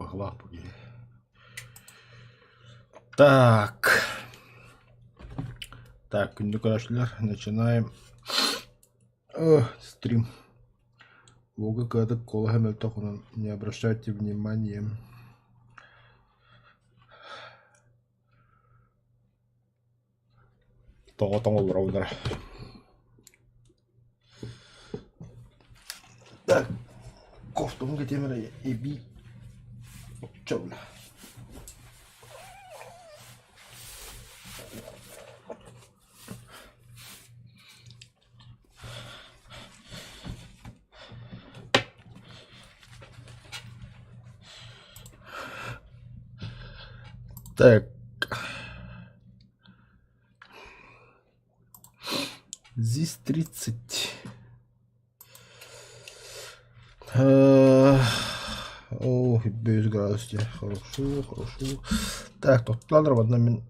быһыылаах бу киһи. Так. Так, күндү көрөөччүлэр, начинаем стрим. Луга кыатык куолаһа мөлтөх онон не обращайте внимания. Тоҕо тоҥоллоробунара. Так, кофтум кэтиэм эрэ эбии оччо Так. Здесь 30. О, 5 градус Хорошо, хорошо. Так, тотталар в одном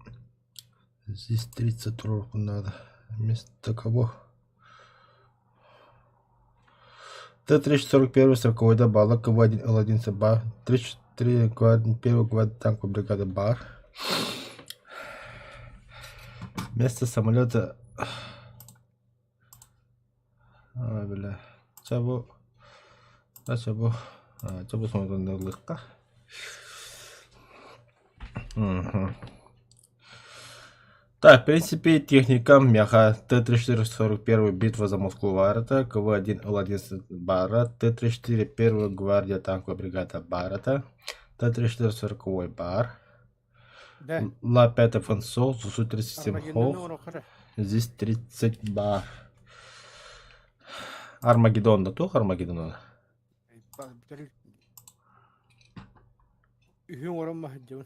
Здесь 30 руку надо. Вместо кого? Т-341 сороковой балла КВ-1 Л-1 СБ 34 1 гвардии танковой бригады БАР. Вместо самолета... А, бля. Чабу... А, чабу... А, чабу самолетын Угу. Так, в принципе, техника меха Т-34-41 битва за Москву Барата, КВ-1 Л-11 Барат, Т-34 первая гвардия танковая бригада Барата, Т-34-40 Бар, Да. Ла-5 ФНСО, СУ-37 Армагеддоны Хох, оҥоруохха здесь 30 Бар. Армагеддон, да туох Армагеддон? Үһү оҥорон маһырдьабын.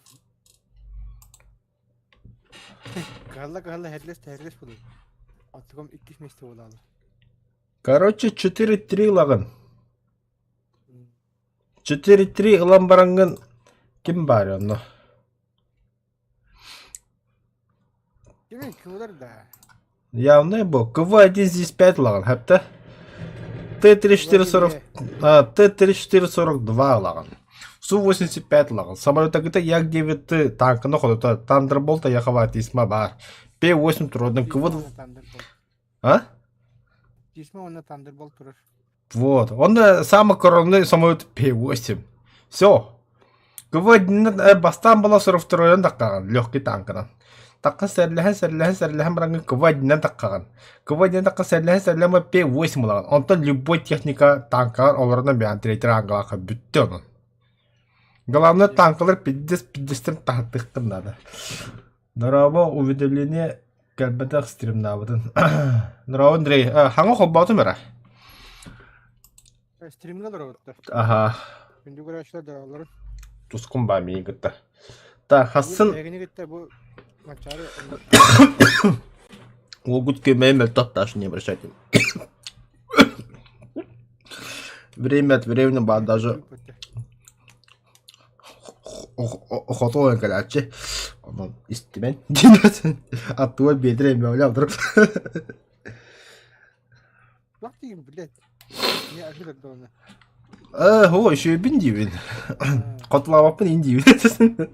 Кыһалла-кыһалла эһэрлэс тэһэрлэс буолуо. Оттукум иккис миэстэ буолаалы. Короче, 4-3 ылаҕын. 4-3 ылан бараҥҥын ким баар онно? Кими кылар да. Явно бу. КВ-1 здесь 5 ылаҕын, хэптэ? Т-34-40 Т-34-42 ылаҕын. Су-85 ылаҕын. Самолетагыта Як-9 танканы ходута Тандерболта Яховатисма баар. П-8 туродун КВ... А? Тисма уонна Тандерболт турар. Вот. Он самый коронный самолет П-8. Все. КВ-1 бастаан была 42-н таххаҕын, легкий танкынан. Тахха сэрлэһэн, сэрлэһэн, сэрлэһэн бараҥҥын КВ-1 таххаҕын. КВ-1 тахха сэрлэһэн, сэрлэһэн П-8 ылаҕын. Онтон любой техника танкаҕар олорон бэйэн третий рангалаахха бүттэ онон. Главное танкалар пиздец пиздецтэн таһыттыаххын наада. Дорообо уведомление кэлбэтэх стримнаабытын. Дорообо Андрей, хаҥа холбоотум эрэ. Стримҥэ олоробуттар. Аха. Күндү көрөөччүлэр дороолорун. Тускун баа миигин кытта. Так, хассын Эһигини кытта бу Манчаары Уолгут көмөйө мөлтөх даже не обращайте. Время от времени баар даже Хоту кэлээччи онон истимэн диэн аттыгар биэдэрэ эмэҕэлээх турар Туох диигин блядь? Не ожидал доона. Ээ, оо, үчүгэйбин диибин. Хотулаабаппын иин диибин.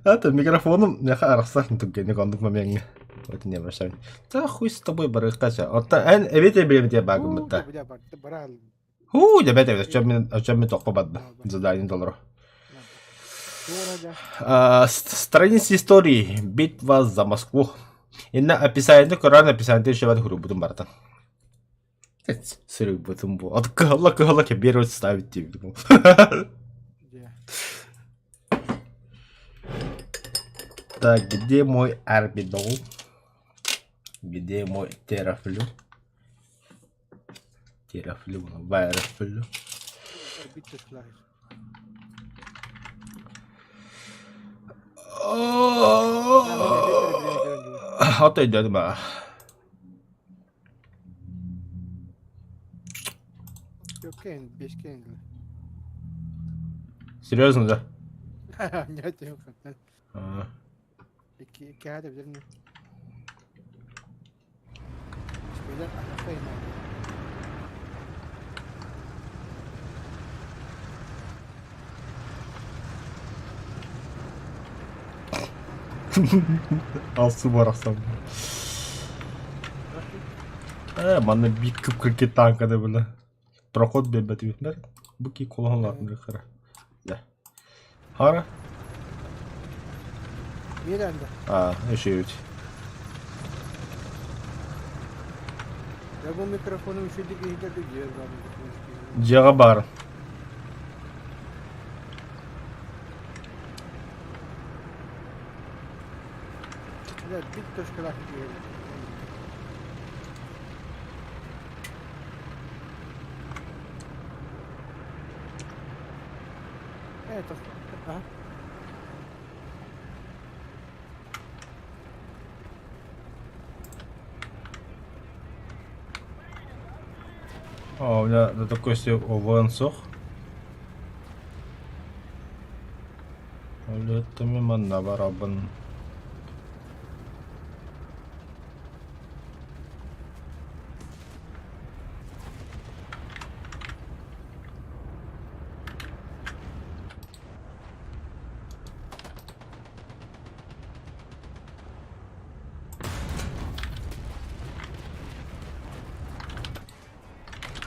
Это микрофоном миэхэ арахсар түргэнник оннук момеҥҥа. Вот не обращай. Да хуй с тобой барыахха сөп. Оттон эн эбит эбиэбит баагыммытта. Бля, барды бара Һуу, дьэ бэт эбит. Оччо мин тоххо барда. Задание толору. Страница истории. Битва за Москву. Инна описание Коран описание еще хуруйбутун барытын. Сырыйбытым бу. От кыһалла кыһалла кэбиэр ставить диэбитим. Так, где мой арбидол? Где мой терафлю? Терафлю, вайрафлю. Ото өйдөөтүм аа. Серьезно, да? Нет, А. Алсы барахсан. Э, манна биир кып-кыргы танкада было. Проход биэрбэтибитинэр бу ки колоһолоотун хара. Да. Хара? Миранда. А, үчүгэй. Я бу микрофону үчүгэй иһитэр дьиэ баар. Дьиэҕэ баар. Бля, бит точкалаах киһи. Это... А? А, у меня на такой себе ОВН сох. Олеттами манна барабын.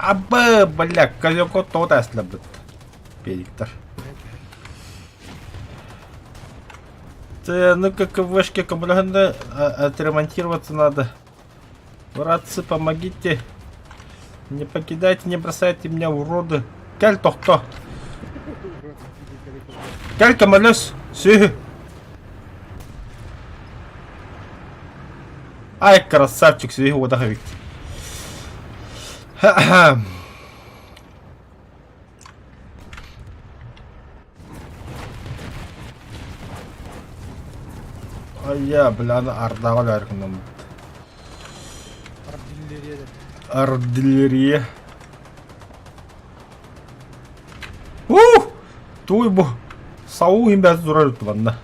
Абы, бля, козелко тоҕо таслабыт. Педиктар. Ты, ну как вышки кабель отремонтироваться надо. Братцы, помогите. Не покидайте, не бросайте меня, уроды. Кэл тохто. Кэл көмөлөс. Сү. Ай, красавчик, сү уода эбит. Айя, бля, ардаҕа өлөр гыннаммыт. Артиллерия. Артиллерия. Ух! Туй бу. Сау имбәс турар манна.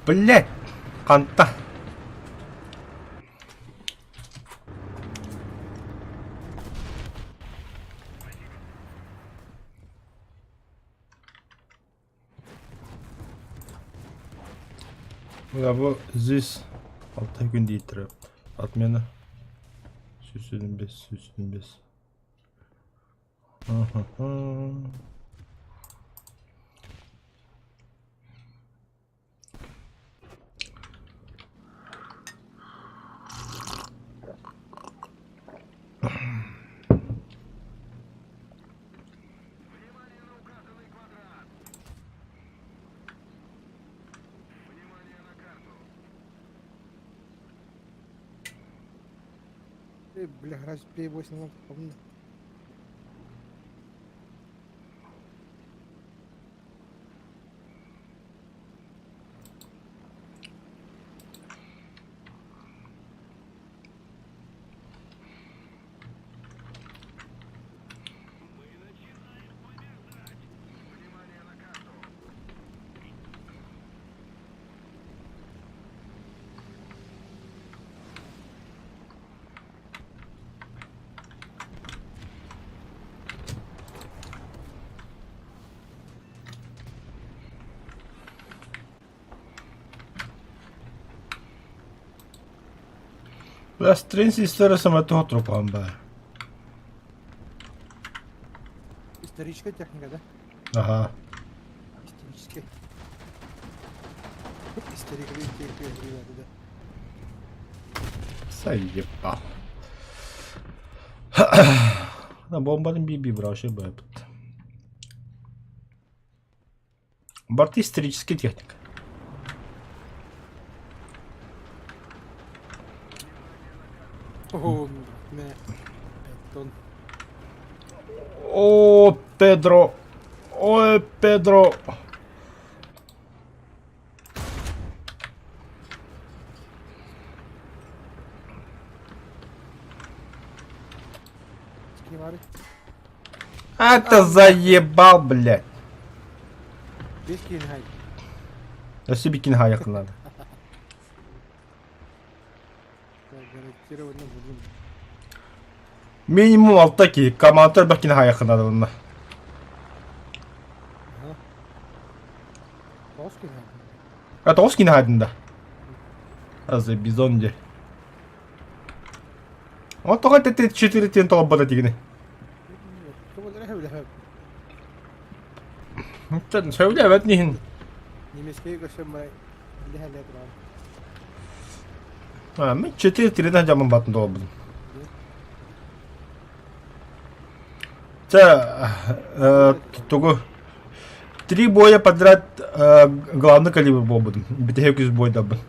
Блять! Ханта. Бу здесь алта күн дийтірі. Отмена. 125, 125. Бля, раз 8 помню. Бля, история сама туох баар. Историческая техника, да? Ага. Историческая. Историческая техника, да. Заебал. На бомбаны биби вообще бэпт. Борты историческая техника. О, мэ. Тонн. О, Педро. Ой, Педро. Это заебал, блядь. Бес киһини хай. Өссө бикини хаайаххын наада. Гарантированно булун. Минимум алта киһи. Команда элбэх кини хаайаххын наада онно. Ага. Тоҕус киһи хайдым. А тоҕус кини хаайдын да? Азы бизон де. Вот тоҕо 34 тиэн тоҕорбото тигини. Сөбүлээбэт ниһин. Немецкэй көрсөн барай билэһэлэ туран. А, мен 4 тиринен жаман батын тоҕорбутум. Чэ, тугу три боя подряд главный калибр буолбутум. Бүтэһик үс бойдабын.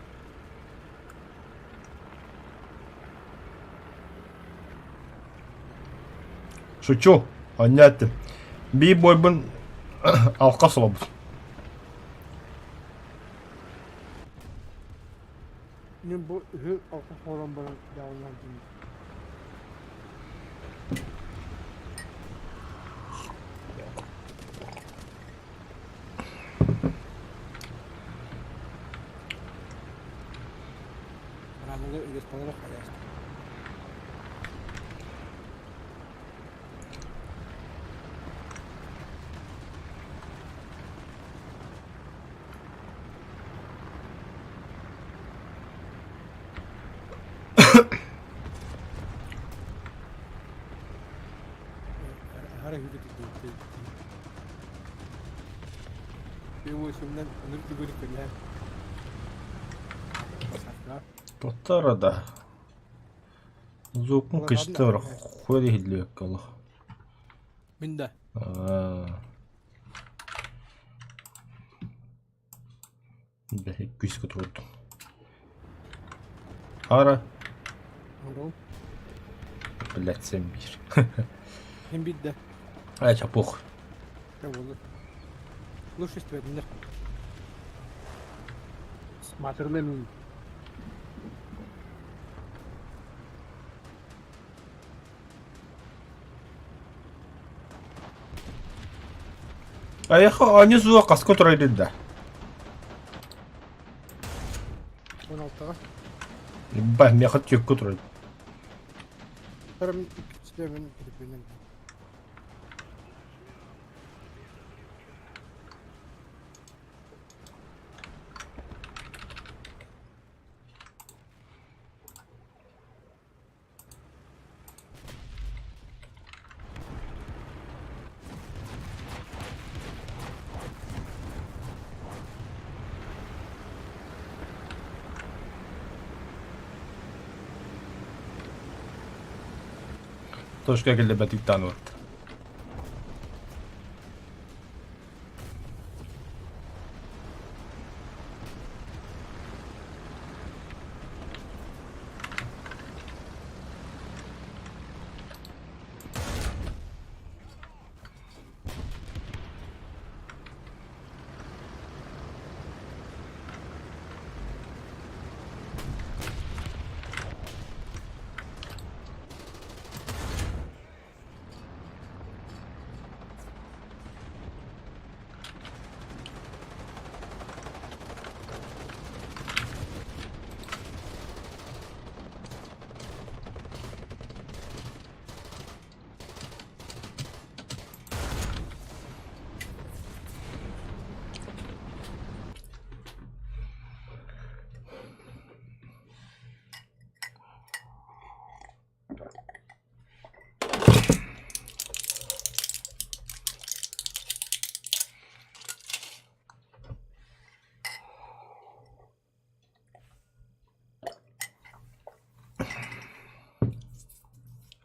Шучу, онньо эттим. Биир бойбун алқа солобут. Мин бу үһү алқа хоорон баран дьаалынан Араныгы үгэс толору хайаста. Хара хүлүтүк Туттара да. Зуукун кычтыр хуй иһиллибэккэ олох. Мин да. Бэһи күүскэ турдум. Ара. Блядь, сен биир. Hem bir de. Ай, чапух. Лучше истибэтиннэр. Матерный мин. Айха, они суо каско турайдын да. 16-га. Ба, меха түөккө турар. Тарым иккичтэ мин телефонум. Точка кэллэбэтиктаан уот.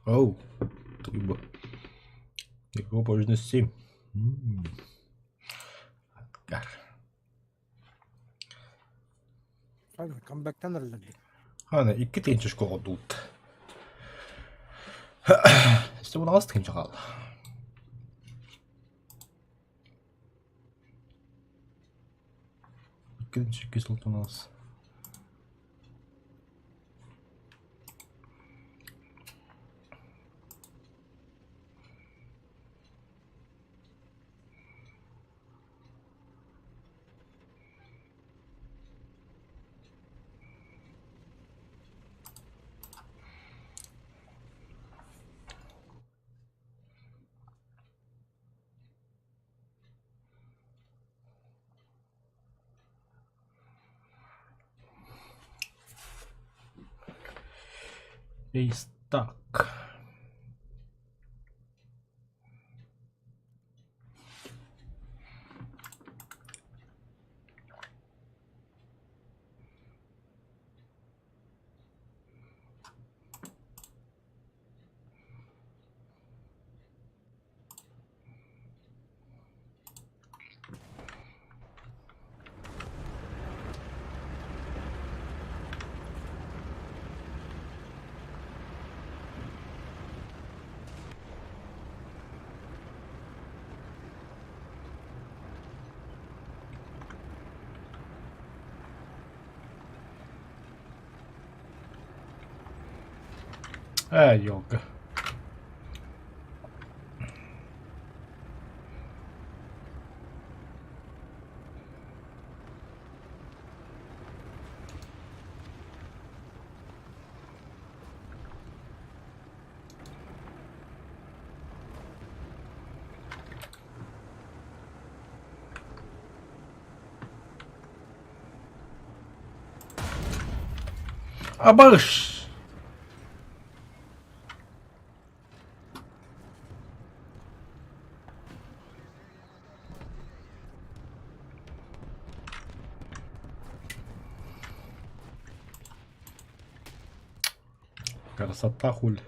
Оу, туйба. Его можно 7. Ткар. Камбэктан эрэллэр Ана икки тыһыынча школа дуут. 18 тыһыынча хаалла. 2 216. Эйстак. Ээ, елка. Абыш! Красота хули.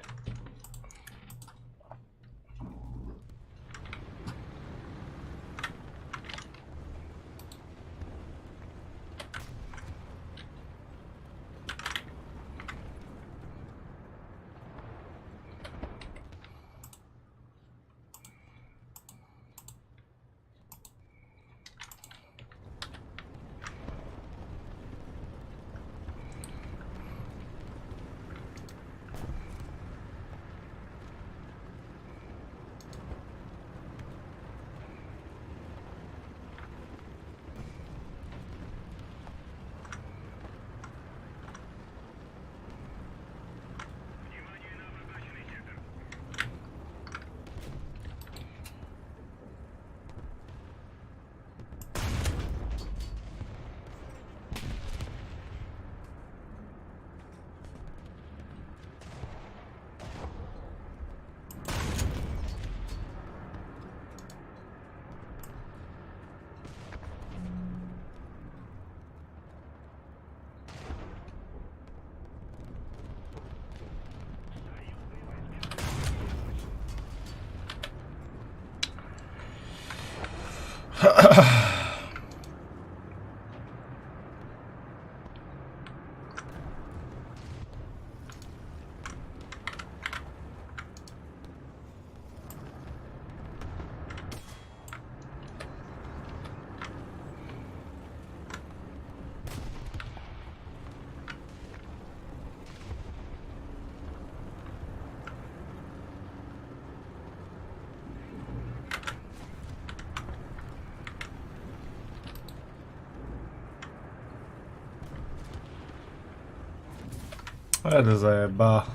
Это заеба.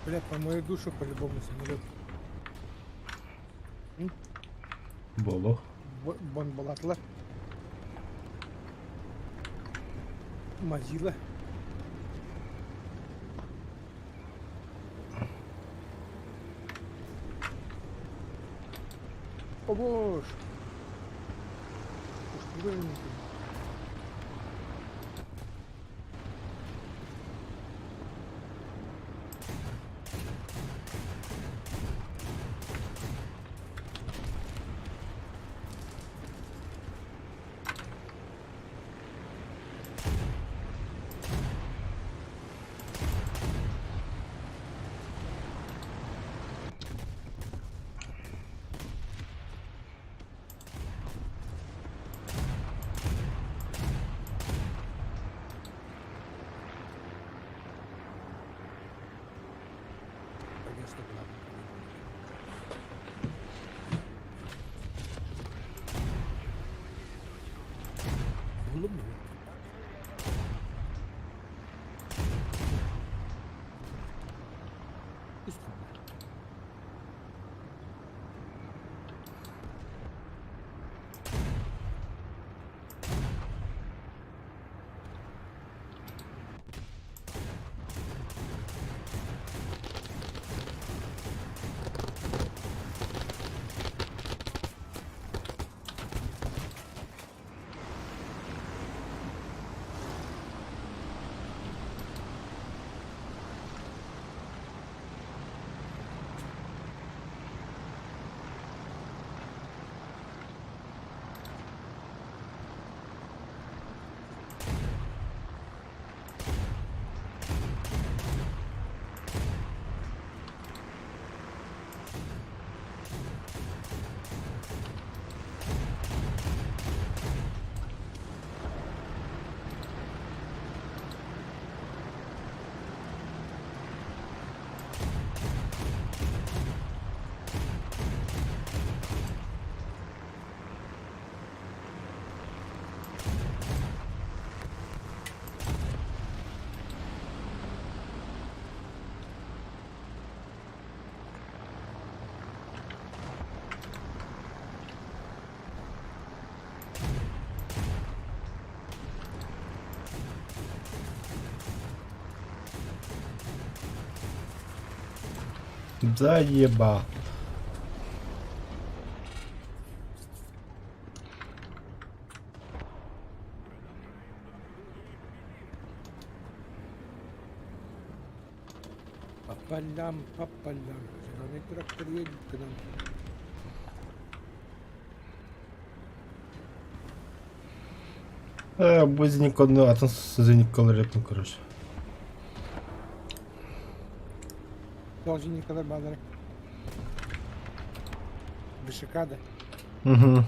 Бля, по мою душу по-любому самолет. Боло. Бомбалатлар. Мазила. О боже! Заебал. По полям, по полям, зеленый трактор едет к нам. Э, бу зениконы атын зениколар короче. Тоже Николай Бадаров. Дышикада. Угу.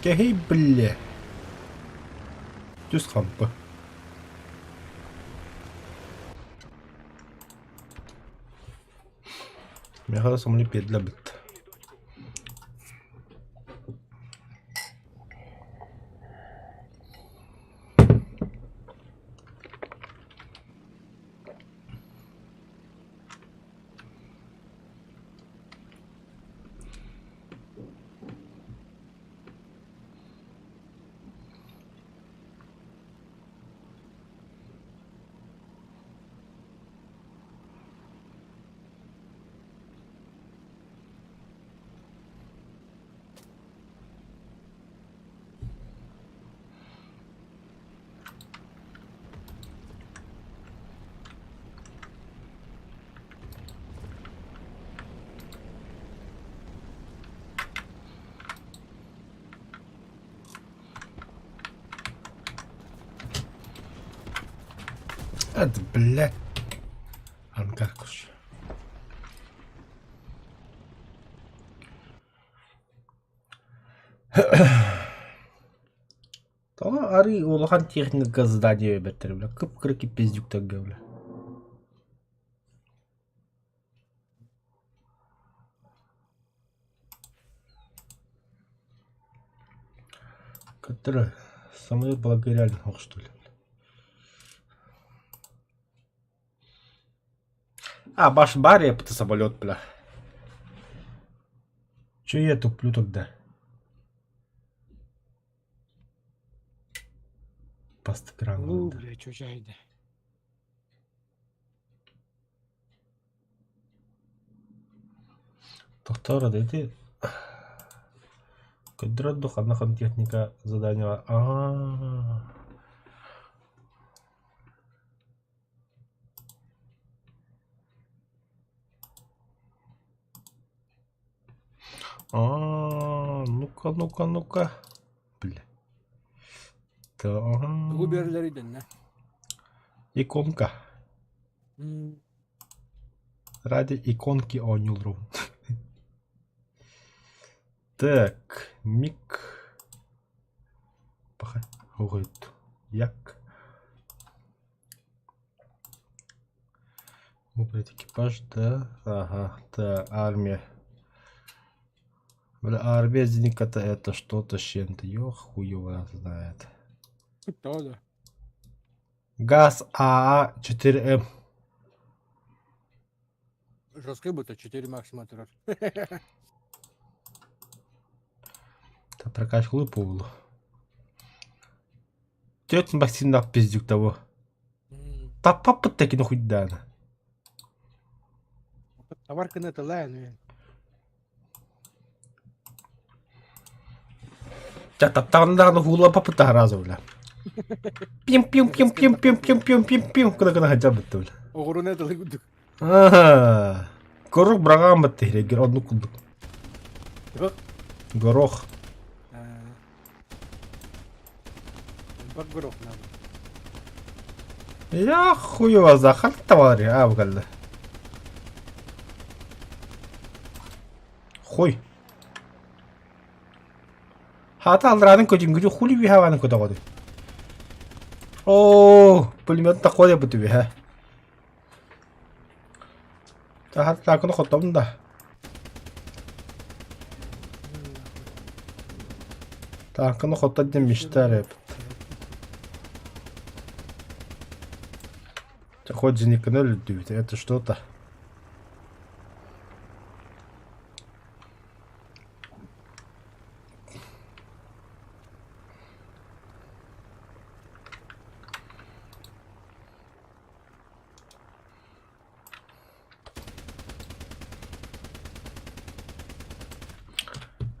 Кэһэй бля. Түс хампы. Миэхэ самолет биэрдилэр бүттэ. Это, блядь, ангар, короче. Тоҕо арыы улахан техника здание эбэттэр бля кып-кыра киппиздюктарга бля. Который самолет благо реально ох что ли. А, баш баре это самолет, бля. Че я туплю тогда? Паст Уу, надо. бля, чужайда. Тоҕо ити көрдөрөр дуу ханна ханна техника заданиеҕа аа Аа, ну-ка, ну-ка, ну-ка. Бля. Тугу Так. биэрэллэрий дэннэ? Иконка. Ради иконки оонньууллар. Так, мик. Паха. Як. Выбрать экипаж, да. Ага, да, армия. Бля, армия Зеника-то это что-то с чем-то. Ё хуй его знает. Тоҕо да? ГАЗ АА4М. Жесткий будет 4 максимум турар. Та прокачку буолу. Тетя Максимна пиздюк того. Таппаппыт такини хуйдаана. Товар кына тылаан. Ча таптаҕына даҕаны һуулаппаппыт таһарааза бля. Пим пим пим пим пим пим пим пим пим кына кына сылдьарбыт бля. Оҕуруна тылы курдук. Аа, Горох быраҕааммыт тиһирэгэр оннук курдук. Горох. Элбэх горох наада. Я хуй его знает, ханна табалар аа бу кэллэ. Хуй. Хаата аллараанын көтүҥҥүтү хули үһэ көтөҕөдү. Оо, пулемет такой бу түбүһэ. Таһааттаакыны хоттобун да. Тааҥканы хотто диэн мечта эрэ эбит. Хоть зениканы өлөрдүбүт, это что-то.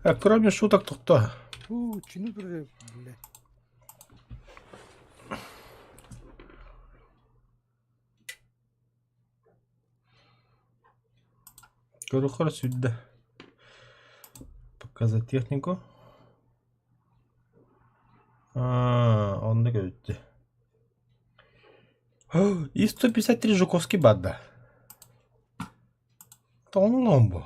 А кроме шуток то кто? Фу, чину турар, бля. Көрөхөр сүрдэ. Показать технику. А, онно көбүттэ. И 153 Жуковский баар да. Тоҥон бу.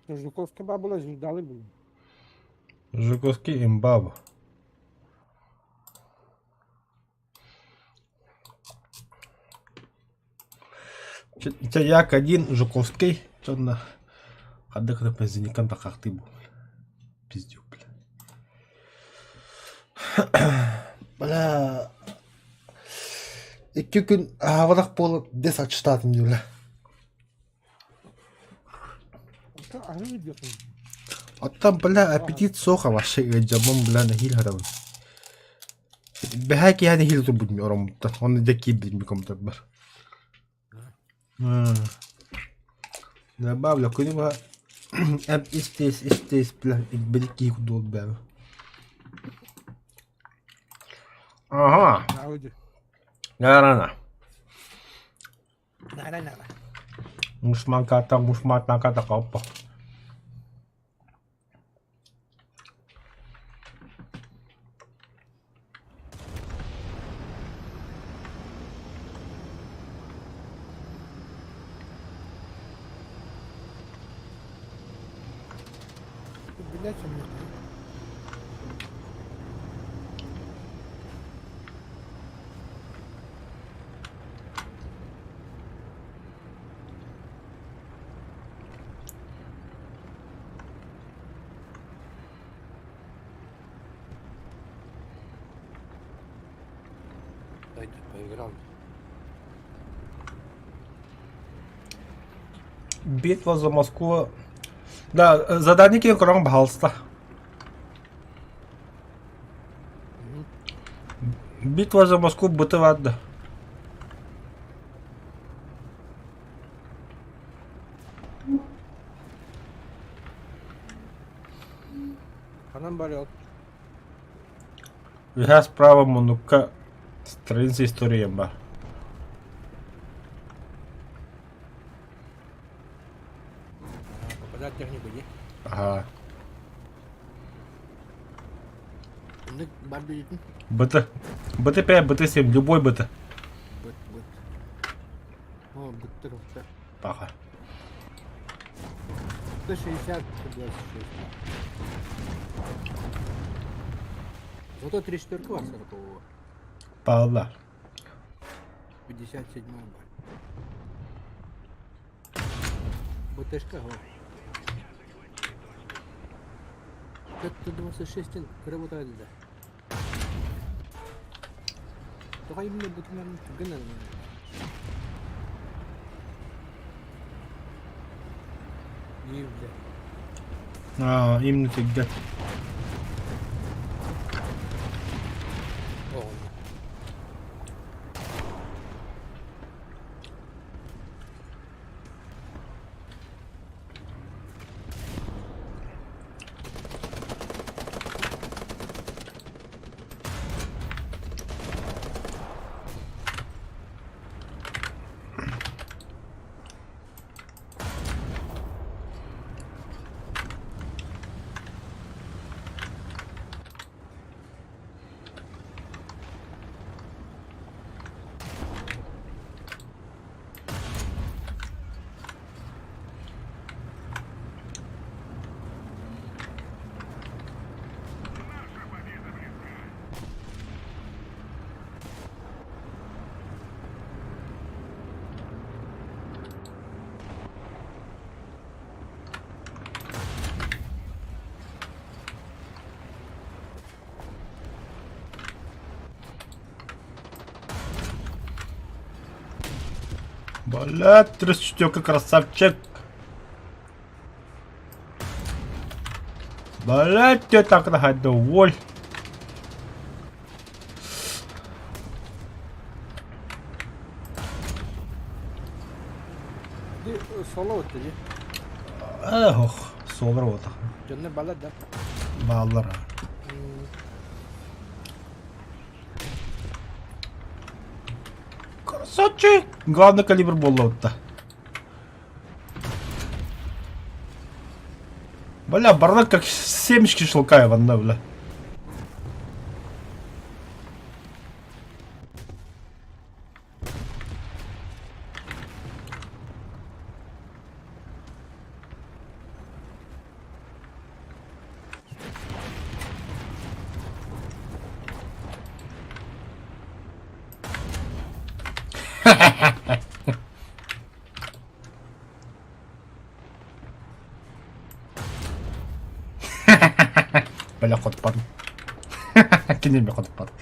Жуковский бабула звездалы был. Жуковский имбаба. Чэ Як-1 Жуковский уонна ханнык эрэ Позднякан тахахтыы буолла пиздюк бля Бля икки күн аһаабатах буолан дес аччытаатым дии бля Оттон бля аппетит суох вообще ыалдьаммын бля нэһиилэ сытабын Бэһээ киэһэ нэһиилэ турбутум ороммуттан уонна дьэ киирбитим компьютербар Добавлю күнү быһа эп истиэс истиэс бля били киһи курдук бэбэ Ага. Нарана. Мушманката, мушматнаката коппа. Битва за Москву. Да, задание киэн көрөҥ баһаалыста. Битва за Москву быты барды. Ханан барыал? Үһэ справа муннукка страница истории бар. Показать технику дии. Ага. Оннук бар диэтин. БТ. БТ-5, БТ-7, любой БТ. Быт быт. О, быттыр быттыр. Паха. 160, 126. Зато 34 бар 40 Палла. 57 бар. БТшка го. 526 кыра да. Тоҕо именно бутунан түргэн Биир бile. А, именно түргэн. Оҕонньор. Бля, 34 красавчик. Блять, ты так нахайда, воль. Ди соло отты ди. Эх, солар вот. Дьоннор баллар да. Бааллар. Красавчик! Главный калибр буолла Бля, бардак как семечки шелкаева, да, бля. Бля, хотпадым. Кинеме хотпадым.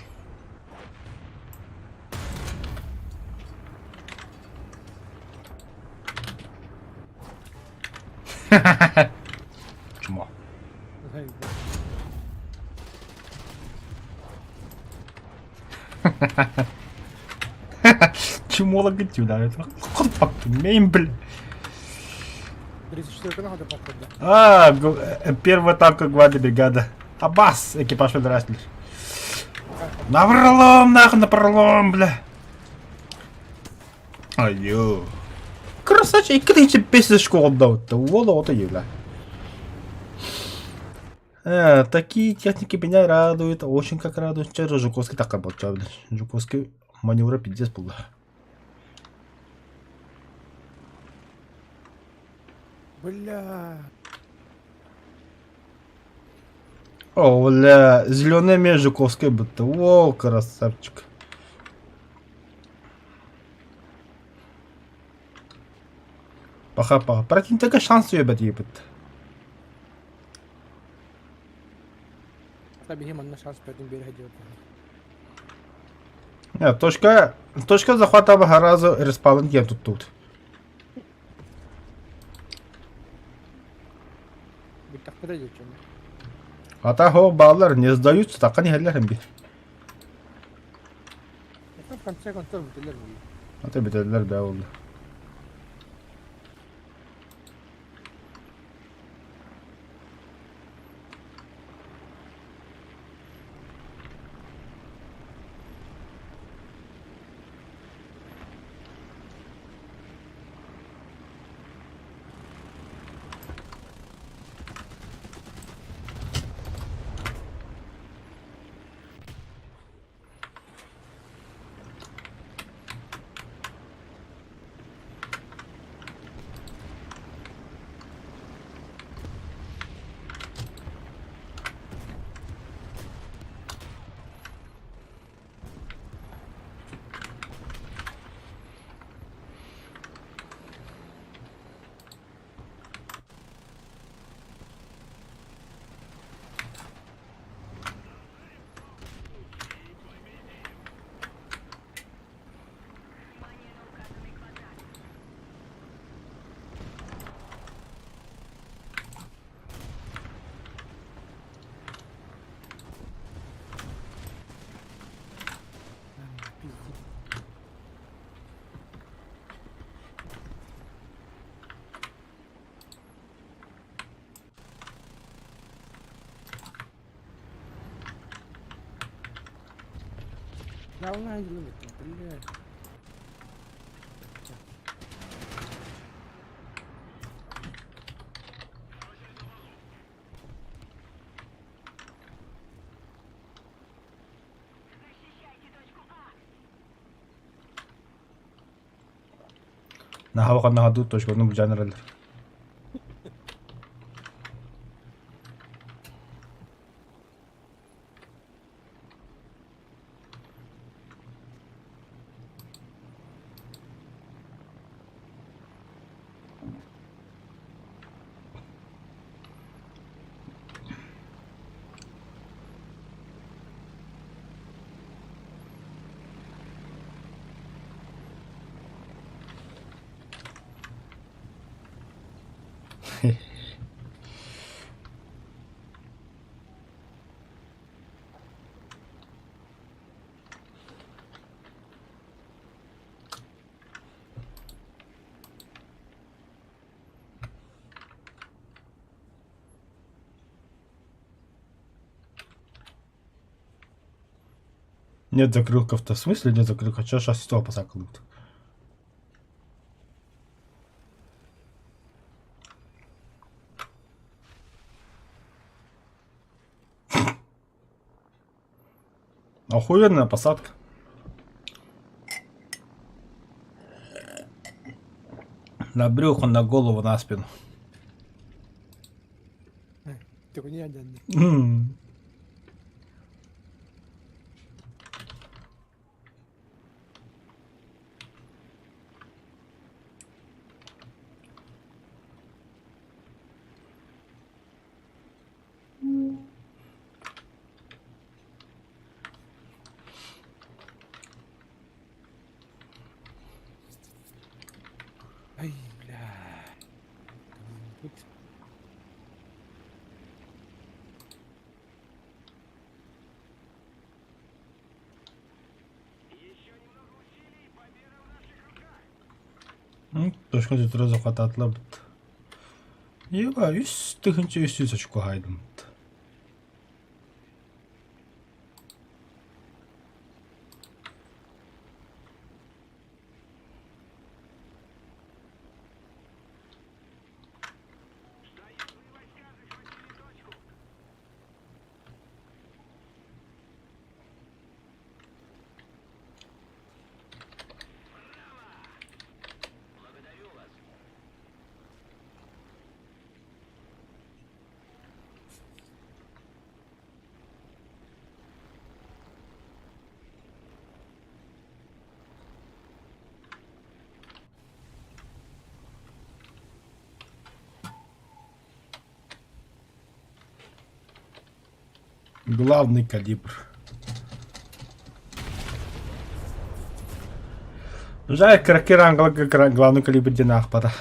Чмо. Чмо логотип, да, это мейн, бля. 34 надо походу. А, первая танка гвардии бригада. Абас, экипаж федерации. На пролом, нахуй, на пролом, бля. Айо. Красавчик, икки бес школа дал-то. Вот, вот и бля. Такие техники меня радуют, очень как радуют. Вчера Жуковский так работал, бля. Жуковский маневра пиздец был. Бля. О, бля, зеленый меж Жуковский будто. О, красавчик. Паха, паха. Противника шанс ебать ебать. Таби манна шанс пятым берег делать. Нет, точка, точка захвата разу респаун я тут тут. Бүттэхпитэ дьэ Ата хоох бааллар, не сдаются, такан иһэллэр эмби. Это в конце концов бүтэлэр буолла. Ата бүтэллэр бээ буолла. Наһаа ханнаһа дуу точканы былдьаан эрэллэр. Нет закрылков-то. В смысле нет закрылков? Чё сейчас стол посакалут? Охуенная посадка. На брюхо, на голову, на спину. М. Ай, бля. Тут Точка төтөрө захватаатылар Еба, үс тыһыынча 300 очко хаайдыммыт. Главный калибр. Жаль, кракер главный калибр диэн аахпата.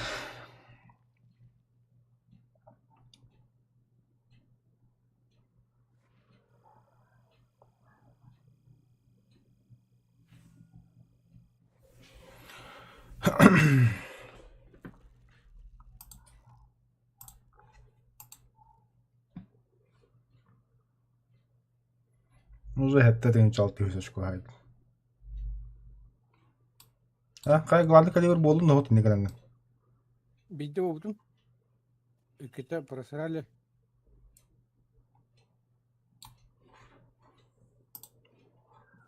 Уже хэттэ тыһыынча 600 очко хаайдым. А, хай главный калибр буоллун ноһут инники гынаҥҥын. Биирдэ буолбутум. Иккитэ просрали.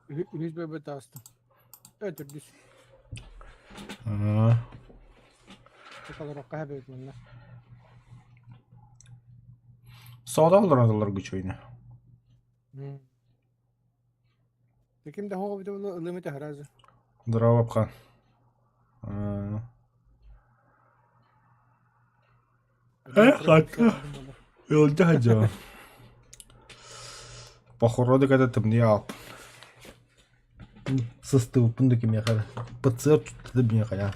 Үһүс бөбө таастым. Төрдүс. Олорокка хэбэбит манна. Сода олорон олорго үчүгэйне. Ким да хоҕо бит ылым ите харазы. Здорово, Апхан. Хатта. Ыалдьа сылдьабын. Похороны кытта тымныы аалпын. Сыстыбыппын да кимиэхэ эрэ. ПЦР тутта да миэхэ хайаан.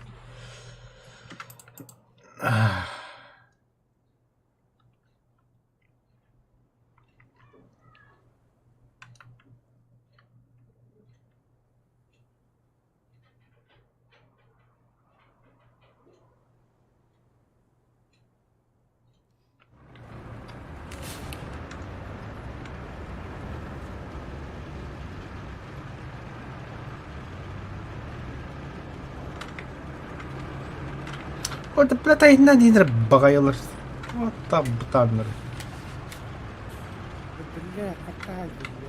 Бата диэнэр баҕайылар. Бытааннар. Биллэ, хаттаай биллэ.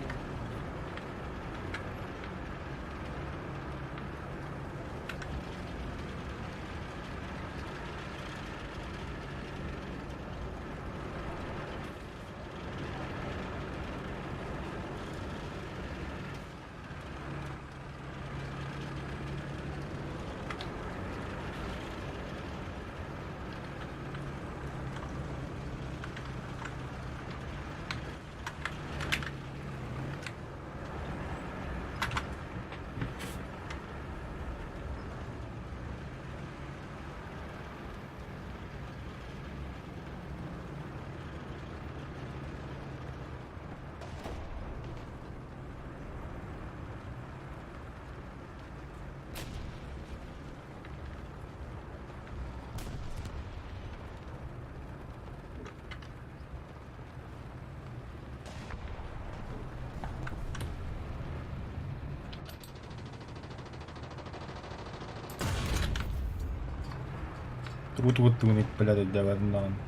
Тугу тугуттугун иппэлэр өйдөөбөтүм даҕаны.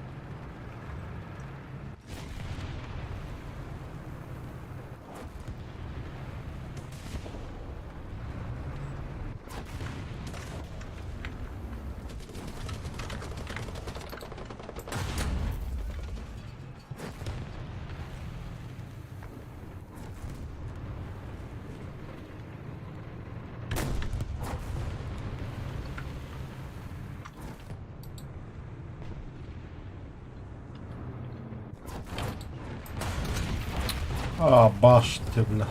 А, башня, бля.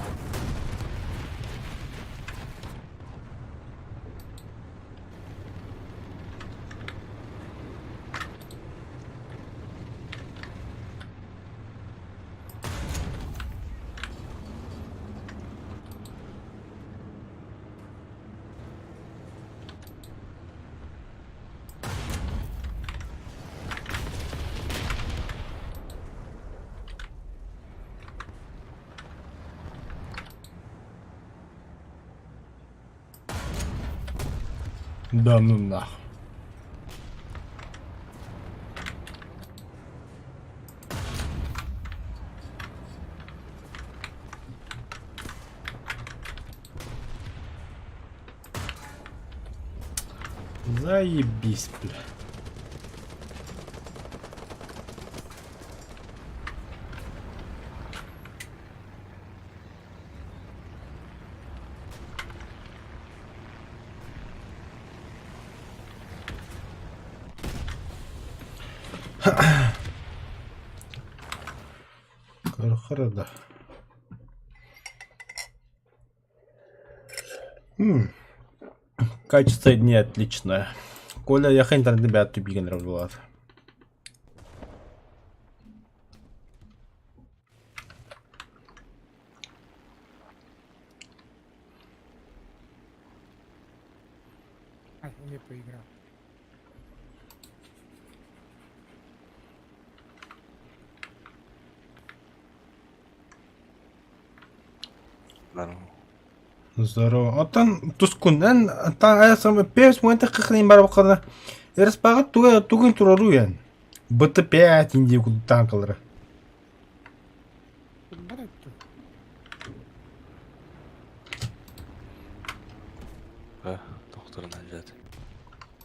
Да ну нах. Заебись, бля. Көрө да. Качество не отличное. Коля, я интернет ребят тупиган была. поиграл. Здорово. Здорово. Оттон тускунан пес муэнте кыхрин бар бакына. Эреспагы туга тугун турору ян. БТ-5 инди танкалары. Бар этти. Э, доктор Наджат.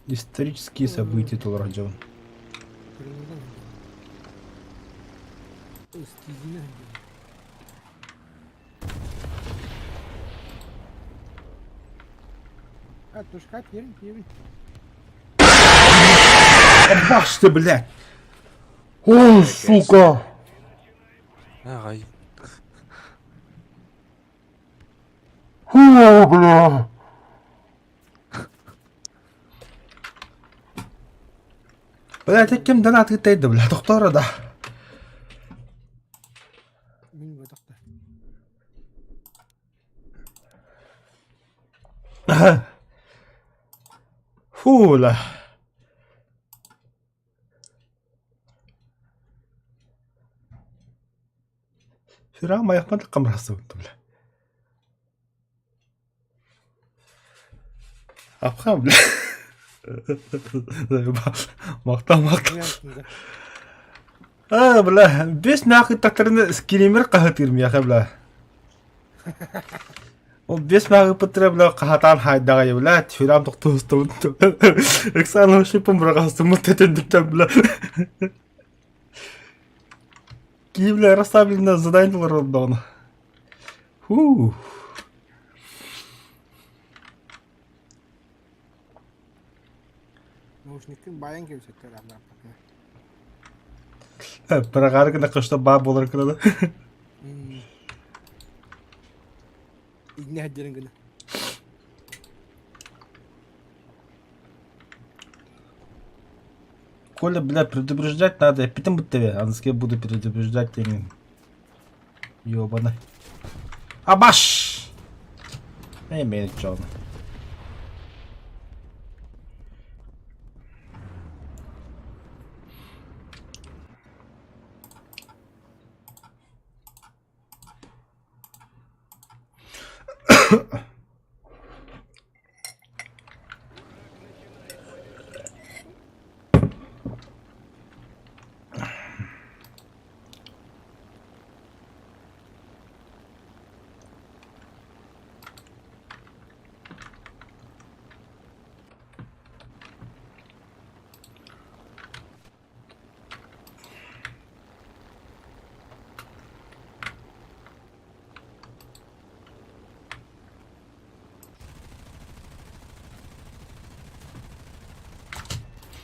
Исторические события толору дьон. Кырылдан Ыстизинэ А, тушка, тиэрин, тиэрин. Баш ты, блядь! Ой, сука! Ай. Фу, бля! Блядь, ким донат ыытайда, бля, тохтоор да. Мин бадахта. Фу, бля. Сүрэҕим айахпын таххамырахсыбыт бля. Апха, бля. Махтал, махтал. А, бля, бес нахуй тактарына скример хаһытыыр миэхэ, бля. Ол бес нахуй пытыра, бля, хаһатаан хайдаҕай, бля, сүрэҕим тохтуустубут. Оксана шипом быраҕастыммыт тэтендиктэн, бля. Киһи, бля, расслабленно задание олордоҕуна. Фу. Наушниккын баайан кэбисэттэр анааппакка. Быраҕаары гына что баа буолар гына Иннэ сылдьарын гына. Коля, бля, предупреждать надо. Эппитим буттэбэ. Аныскы буду предупреждать теңин. Ёбаный. Абаш! Эй, Джон.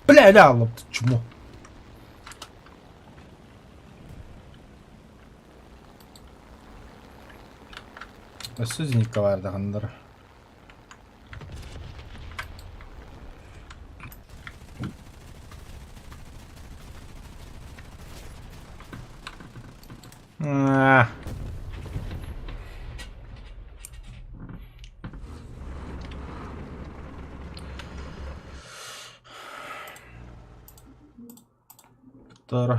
Бля, ля, чмо. Өссө зенитка баардаҕыннар. Аа. Втор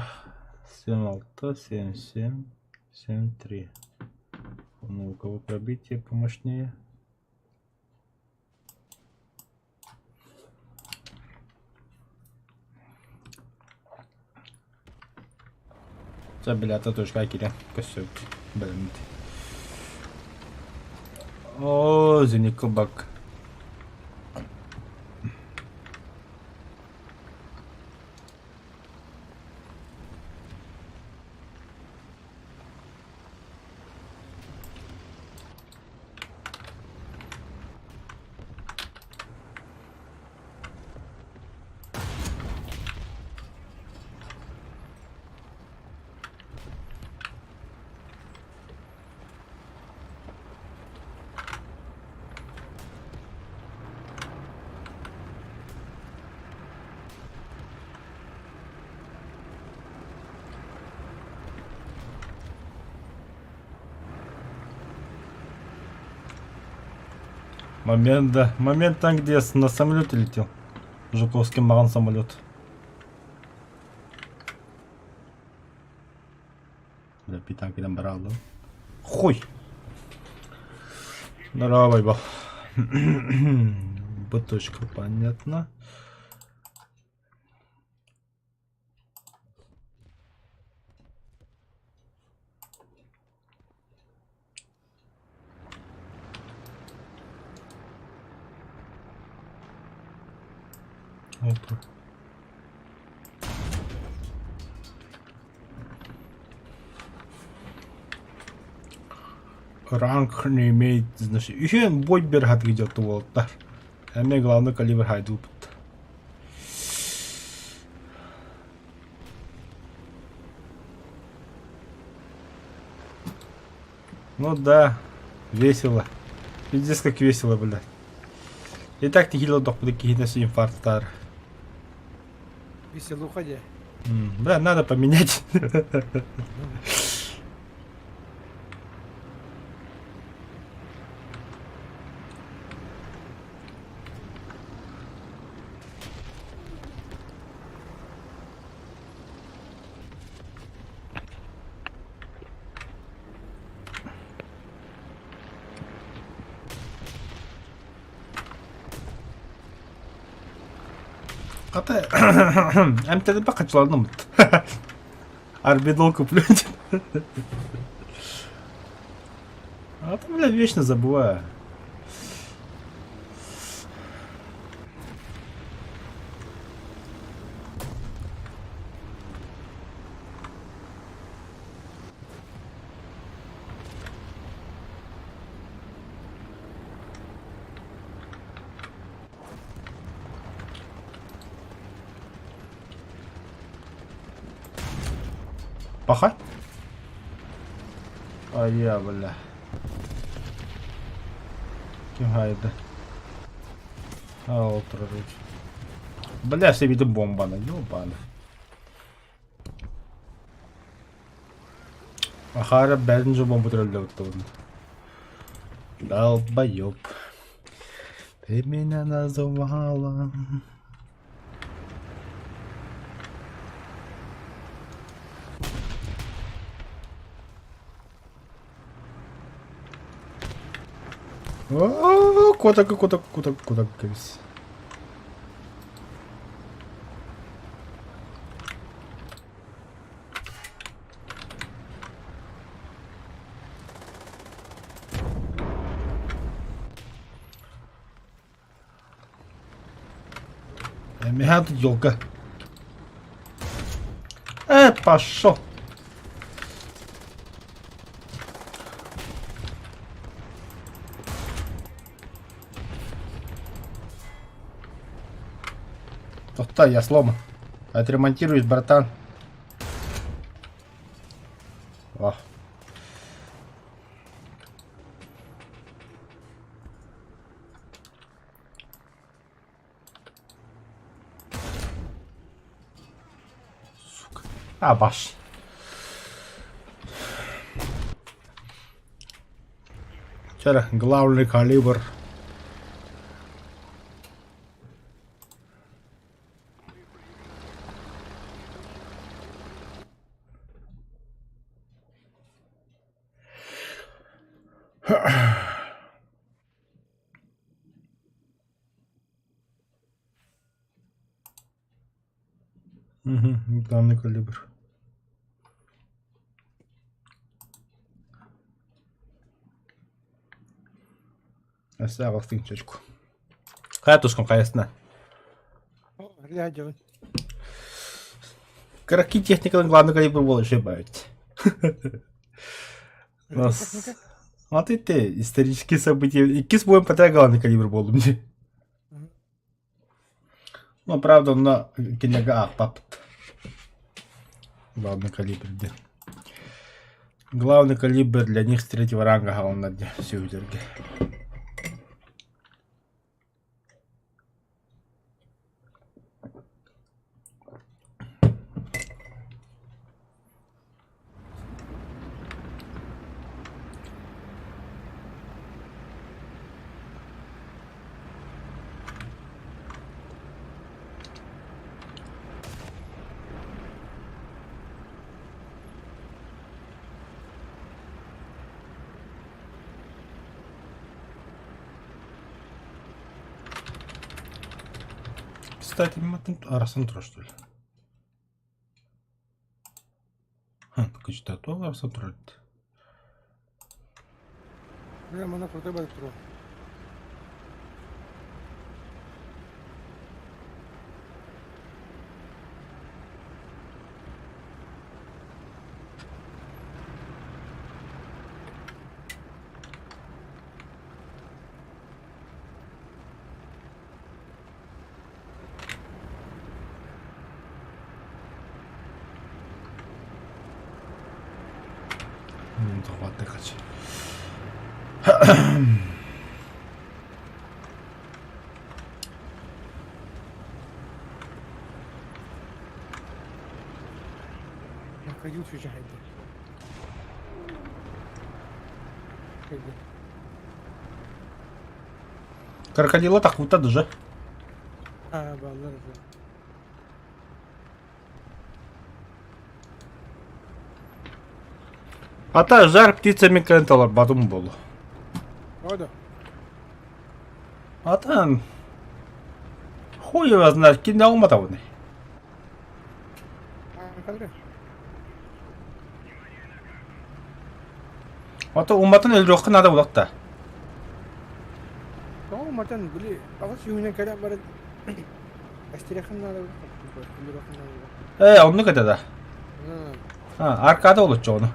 7-6, 7-7, 7-3. Ну, у кого пробитие помощнее? Чэ, билята точка киирэн көссөбүт бэлэммит. Оо, зеникка бак. Момент, да. Момент там, где я на самолете летел. Жуковский маҕан самолет. Бля, питанкидан барааллым. Хуй! Здорово, Байбал. Б-точка, понятно. Oldu. Ранг не имеет значения. Еще бой берхат идет уолтар. А мне главный калибр хайду. Ну да, весело. Пиздец как весело, блядь. И так не хило дохпуды кихинес инфарктар. Веселуха дии. Бля, надо поменять. Хата МТДП хачыланным. Арбидол куплю. А то, бля, вечно забываю. Пахать? А я, бля. Ким хайда? А, ол турар Бля, все видим бомбаны, ёбаны. Ахара бәрін же бомба түрелді Долбоёб. Ты меня назвала. О, Котак, котак, котак, котак, кэбис. Миэхэ тут елка. Пошел. Тохта, я сломан. Отремонтируюсь, братан. О. Сука. А, баш. Вчера главный калибр. Угу, главный калибр. Өссө аҕыстыҥ чочку. Хайа тускун хайасына. Рядом. Кыракий техникалын главный калибр буола ошибаете. У нас Вот и ты, исторические события. Иккис будем потря главный калибр буоллум дии. Ну, правда, на кинега аахпаппыт. Главный калибр диэн. Главный калибр для них с третьего ранга хаалыннар диэн сүһүлэргэ. Кстати, арасан турар что ли? Кычта то арасан турар. Бля, мана крутой барып турар. Захватты хочу. Крокодил чучахайда. Крокодила так даже. А, баллар. Ата жар птицами кенталар батым болу. Ода. Ата хуй его знает, кинде уматабыны. Ата уматын өлрөхкө надо булакта. Тоҕо уматан били аҕыс сүүһүнэн кэлэн баран эстирэхин наада Э, оннук этэ да. А, аркада олоччу ону.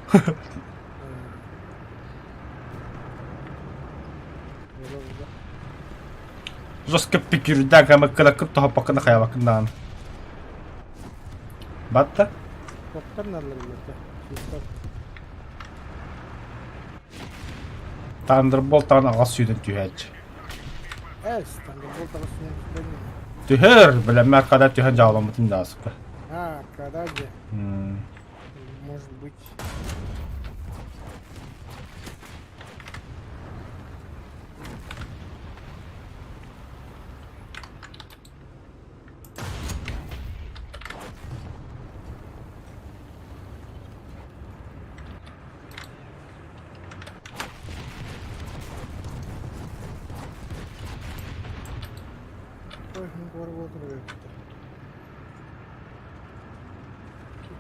Жестко пикирдään кэмэккэлэккин тоһоппаккына хайабаккын Батта? Тоқтар наллар Thunderbolt таҕан аҕас сүүнэн түһээччи. Эс, Thunderbolt аҕас сүүнэн түспэт. Түһэр, билэммэ аркада түһэн дьаҕаламмытын даасыппа. А, аркада где? Может быть.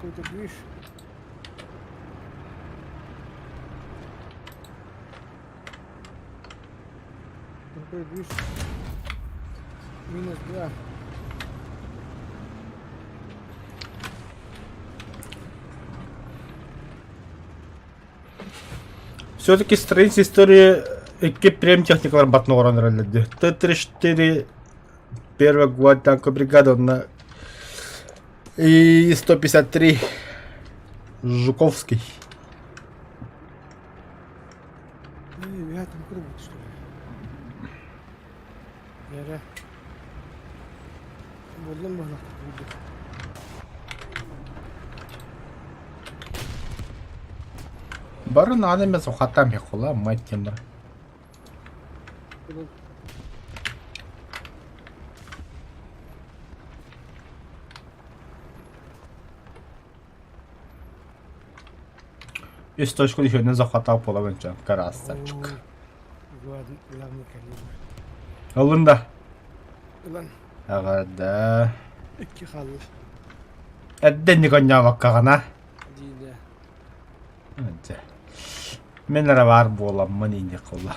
Какой-то движ. Какой движ. Минус 2. Все-таки страница истории икки премтехникалар батын оҥорон эрэллэр дии. Т-34 первая гвардия танковая бригада на и 153 Жуковский. Я там куда будет, что ли? Яра. Буоллун буоллах будет. Бары надо мен сухатам хекула мать темір. Үс точку еще захватал половинча. Красавчик. Главный калибр. Ылын да. Ылан. Ага, Икки хаалла. Эрдэ никонньообоккоҕуна Диде. Дьэ. Мин эрэ баар буоламмын инньэ кулла.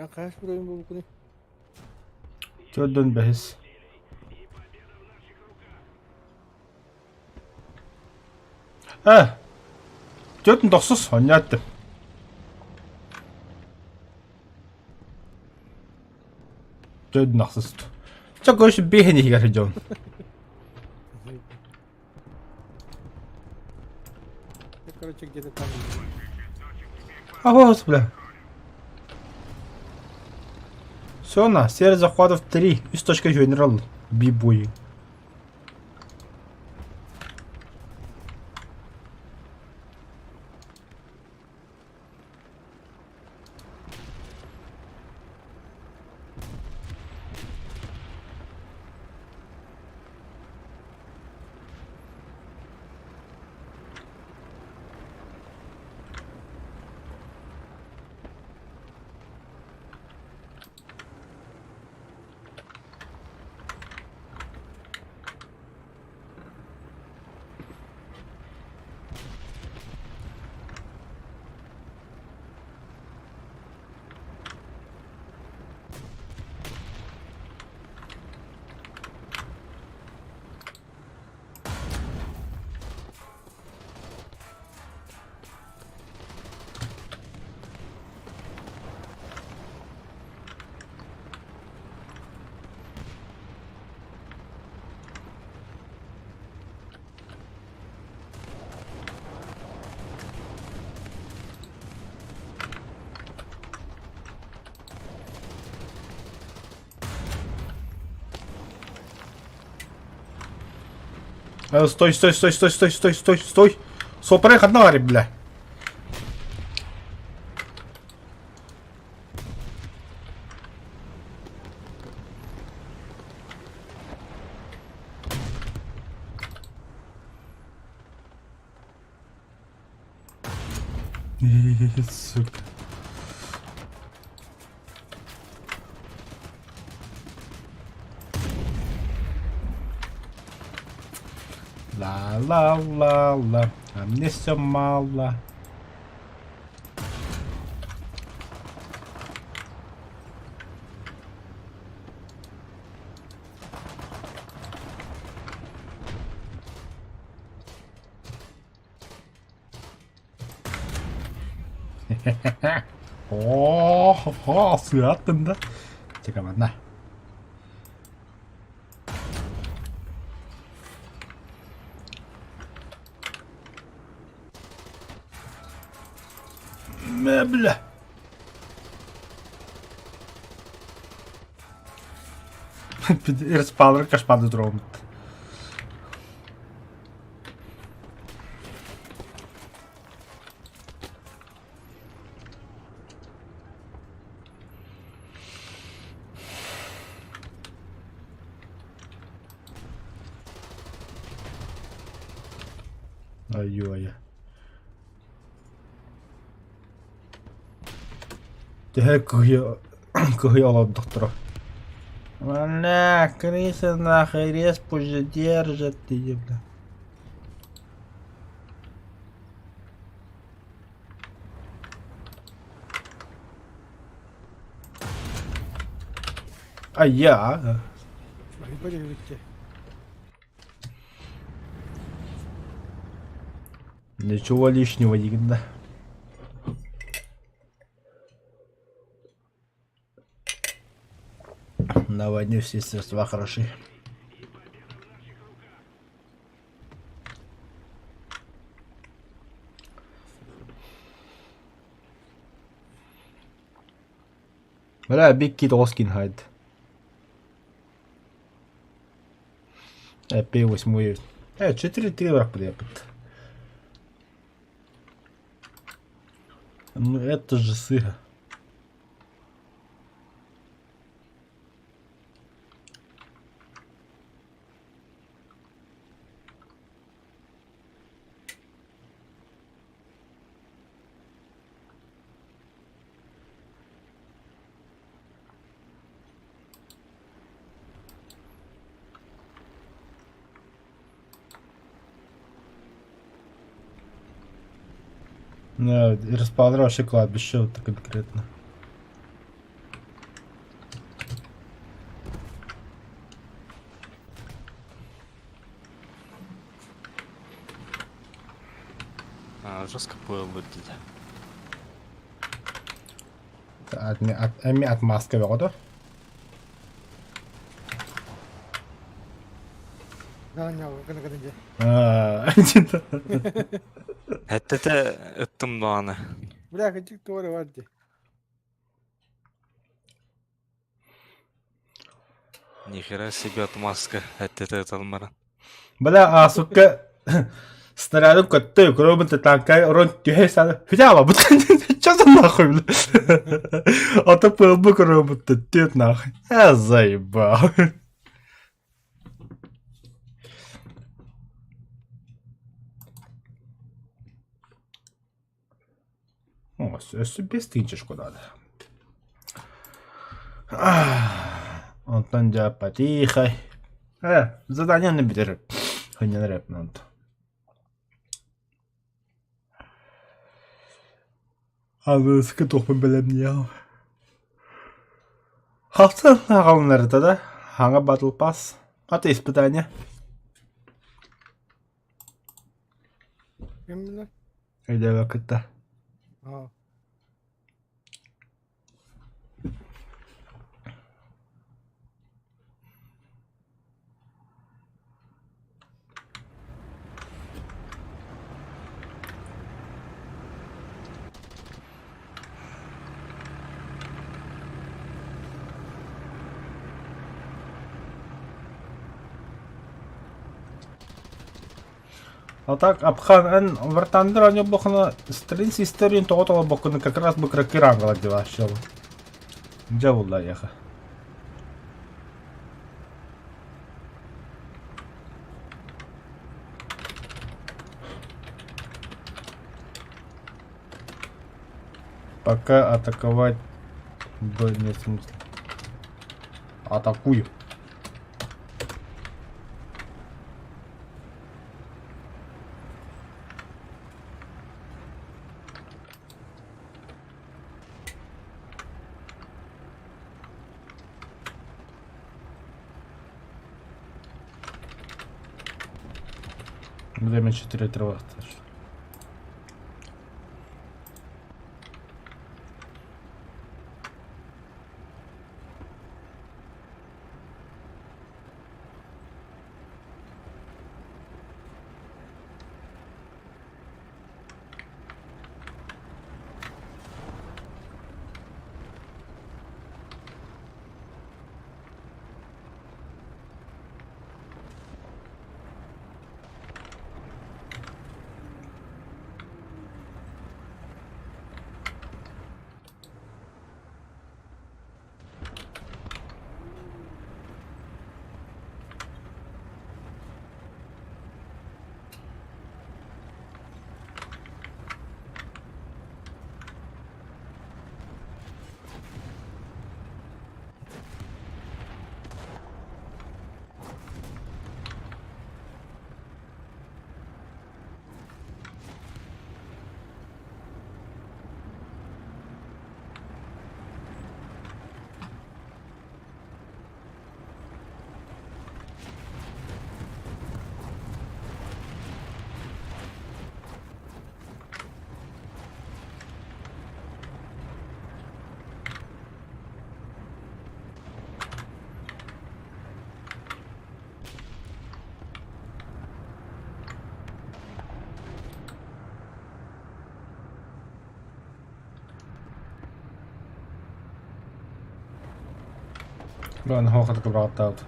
Эн хаһыс уровень буолбуккунуй? Төрдөн бэһис. Э, төрдөн тохсус онньоттум. Төрдөн ахсыс. Чэ, короче, биэһин иһигэр сылдьабын. Короче, где-то там. А вот, бля. Все на, серия захватов 3. Үс точка генерал. Бибуи. Стой, стой, стой, стой, стой, стой, стой, стой. Сопрай ханна бар, бля. Сука. Ла-ла-ла-ла, а мне все мало. Оо, сыаттым да. Чека манна. Мэ, бля. Ирспалыр кашпады дромут. Айыы-айы. Төһө кыһый олордохторо. Бля, крыса нахуй респу же держит, ты, бля. А я? Ничего лишнего, Игна. На войне все средства хороши. Бля, Big Kid Oskin хайд. P8. 4-3 враг подъехает. Ну это же сыро. Да, расположи кладбище вот конкретно. А, жестко было выглядит. Эми отмазка бөҕө Эттете ыттым даҕаны. Бля, кычык туора бар дии. Нихера себе отмазка эттете ыталмаран. Бля, а сука снарядым көттө, көрөбүн танкай орон түһэ саны. Хотя бы, что за нахуй, бля? А то ПЛБ көрөбүн түт нахуй. Я заебал. О, өссө без тыынча шкодады. Онтон дьэ потихо. Задание бүтэр. Хынньанар эпнант. Аныгыскы туохпун бэлэмниэҕим. Хахсан аҕалыннарыта да, хаҥа батл пас, ата испытание. Ким Өйдөөбөккүт да. Аа. А так Апхан эн Вартандер оонньообоххуна страница истории тоҕо толорбоккуна как раз бы кыракый рангалар дьылааччылар. Дьэ булла эйиэхэ. Пока атаковать бы нет смысла. Атакую. Время 4 тревахташ. Бан хоохатык быраҕаттаабыт.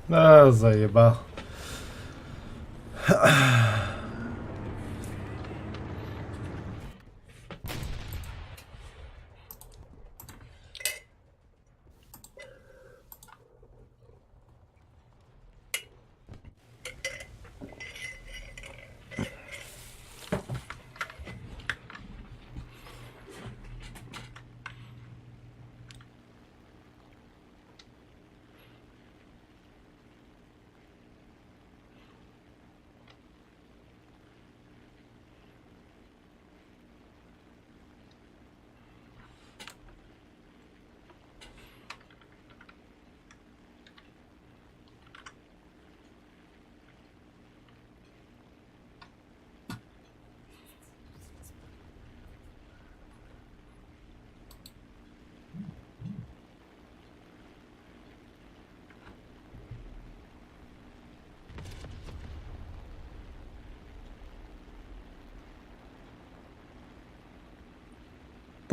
Да, заебал.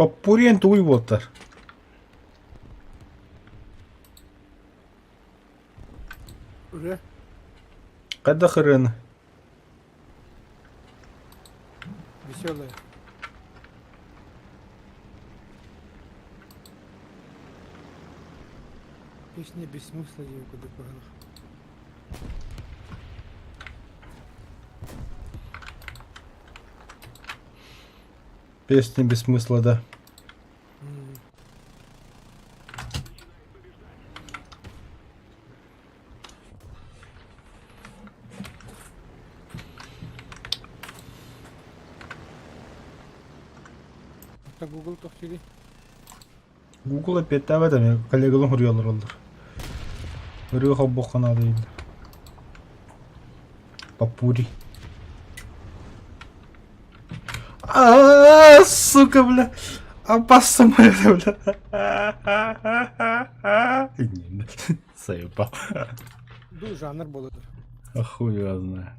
Поппуриен тугуй буолтар? Ырыа. Хайдах ырыаны? Веселая. Песня без смысла диэн курдук быһыылаах. Песня без смысла, да. Это Google тохтили. Google эппиэттээбэт эмиэ коллегаларын суруйаллар оллар. Ырыа холбуохха наада дииллэр. Поппури. А, сука, бля. Опасно, бля. Заебал. Ду жанр буолар. А хуй его знает.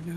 Бля.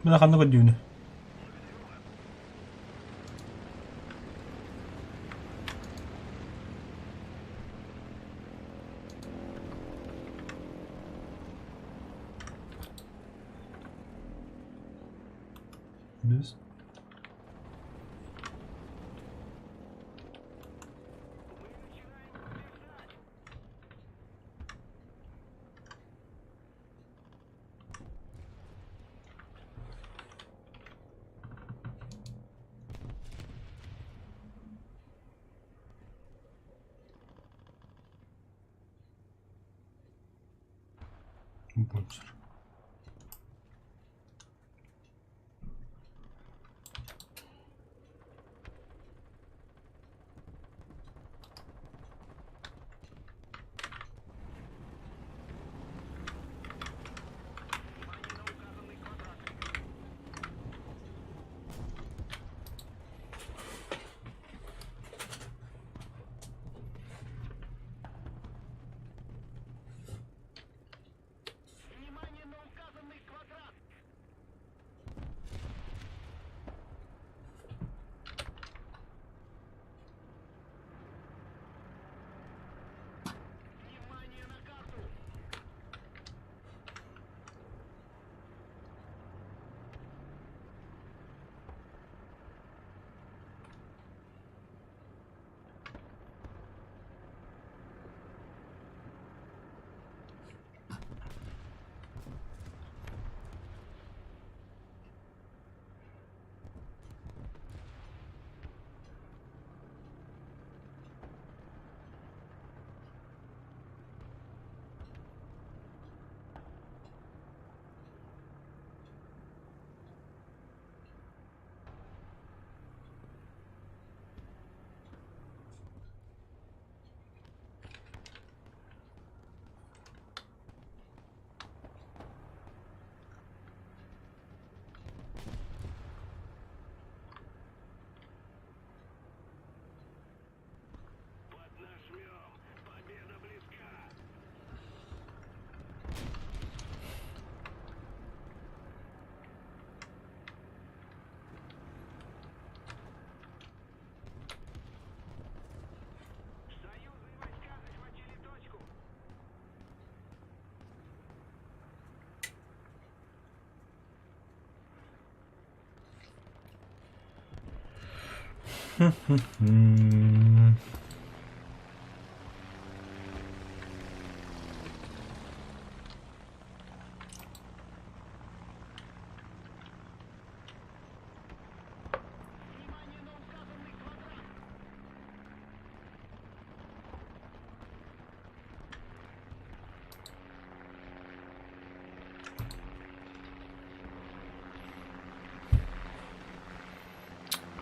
Мына ханна көрдүүнү? Biz. Бункер.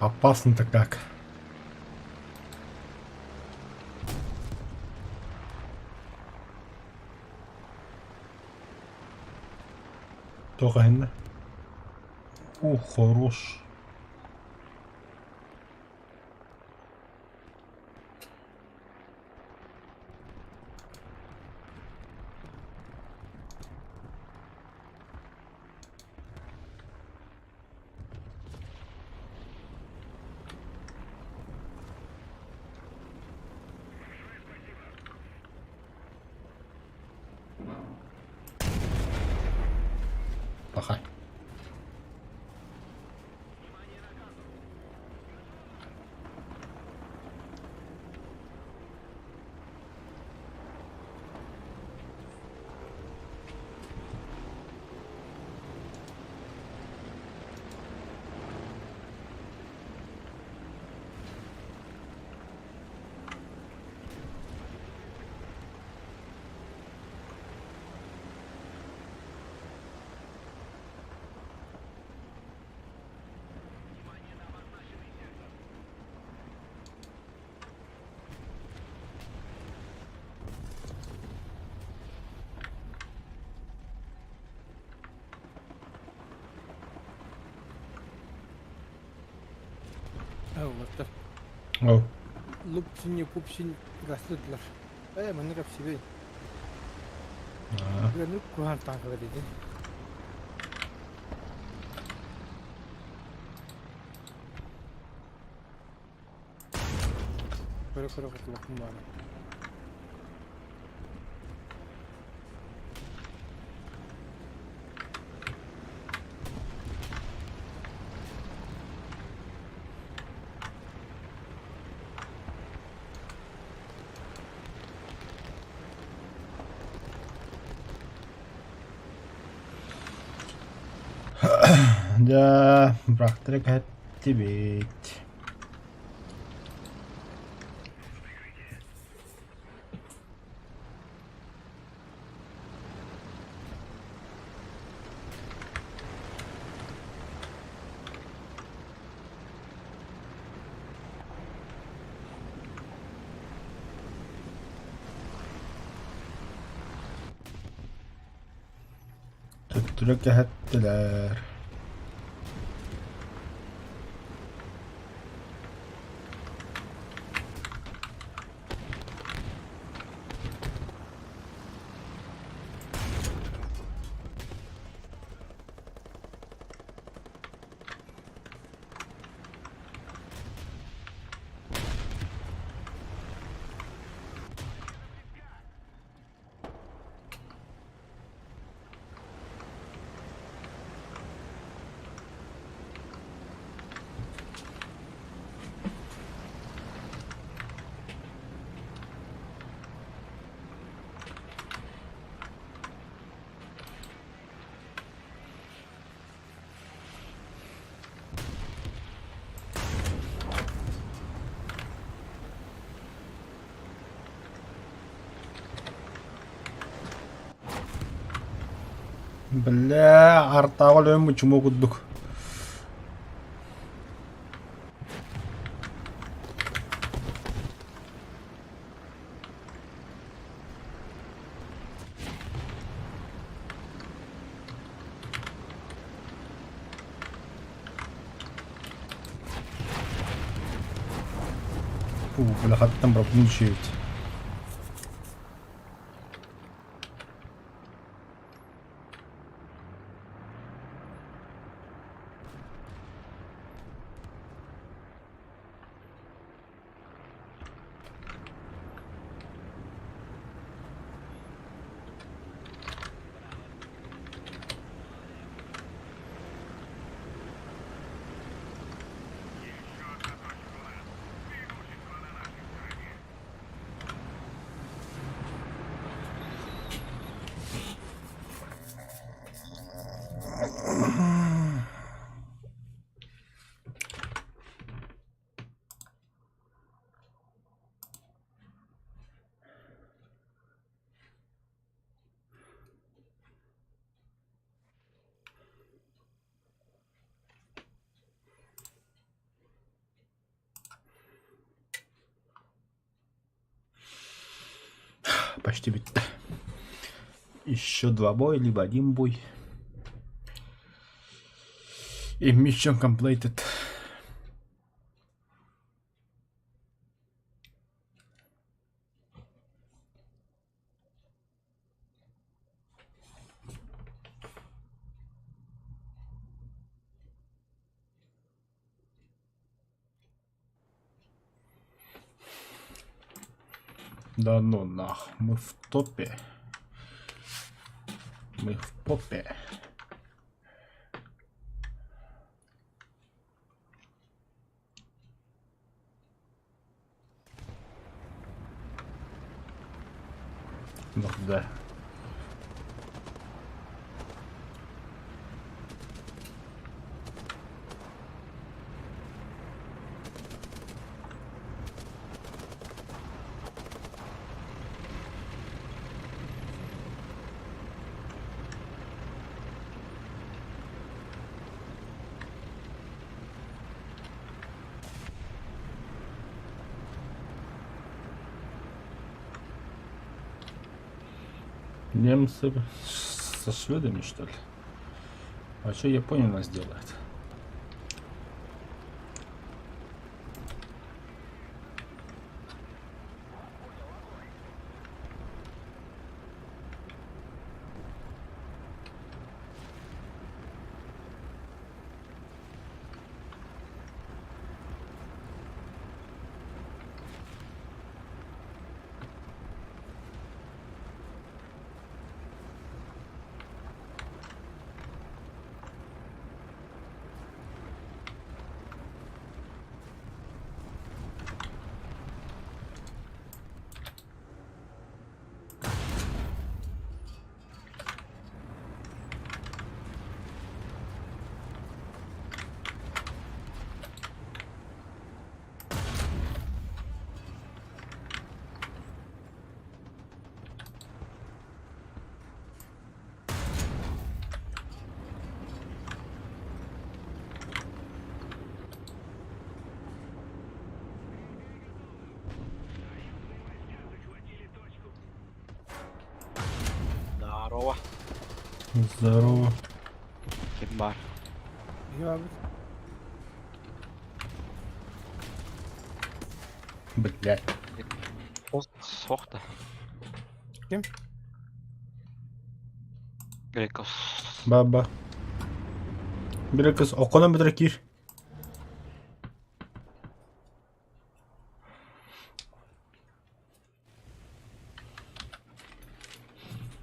Опасно-то как. Туох иһиннэ? О, хорош. Пахай. Уолаттар. Ол. Лупсини, пупсини гаслыдылар. Ээ, маннык кэпсибэй. Бүгүн куһаан таҥхалар дии. Көрө-көрө кутулахпын баара. Дьэ, бырахтара кэһэттибит. Төттөрү кэһэттилэр. Бля, артааҕы өлөөн мучума курдук. Фу, бля, хаттан брапнул шеют. Почти бүттэ. Еще два боя, либо один бой. И mission completed. Да ну нах, мы в топе. Мы в попе. Ну да. Немцы со шведами, что ли? А что Япония у нас делает? Здорово. Здорово. Ким баар? Биһиги Блять. Суох да. Ким? Грекос. Баба. Бир кыз оконон бүтүрэ киир.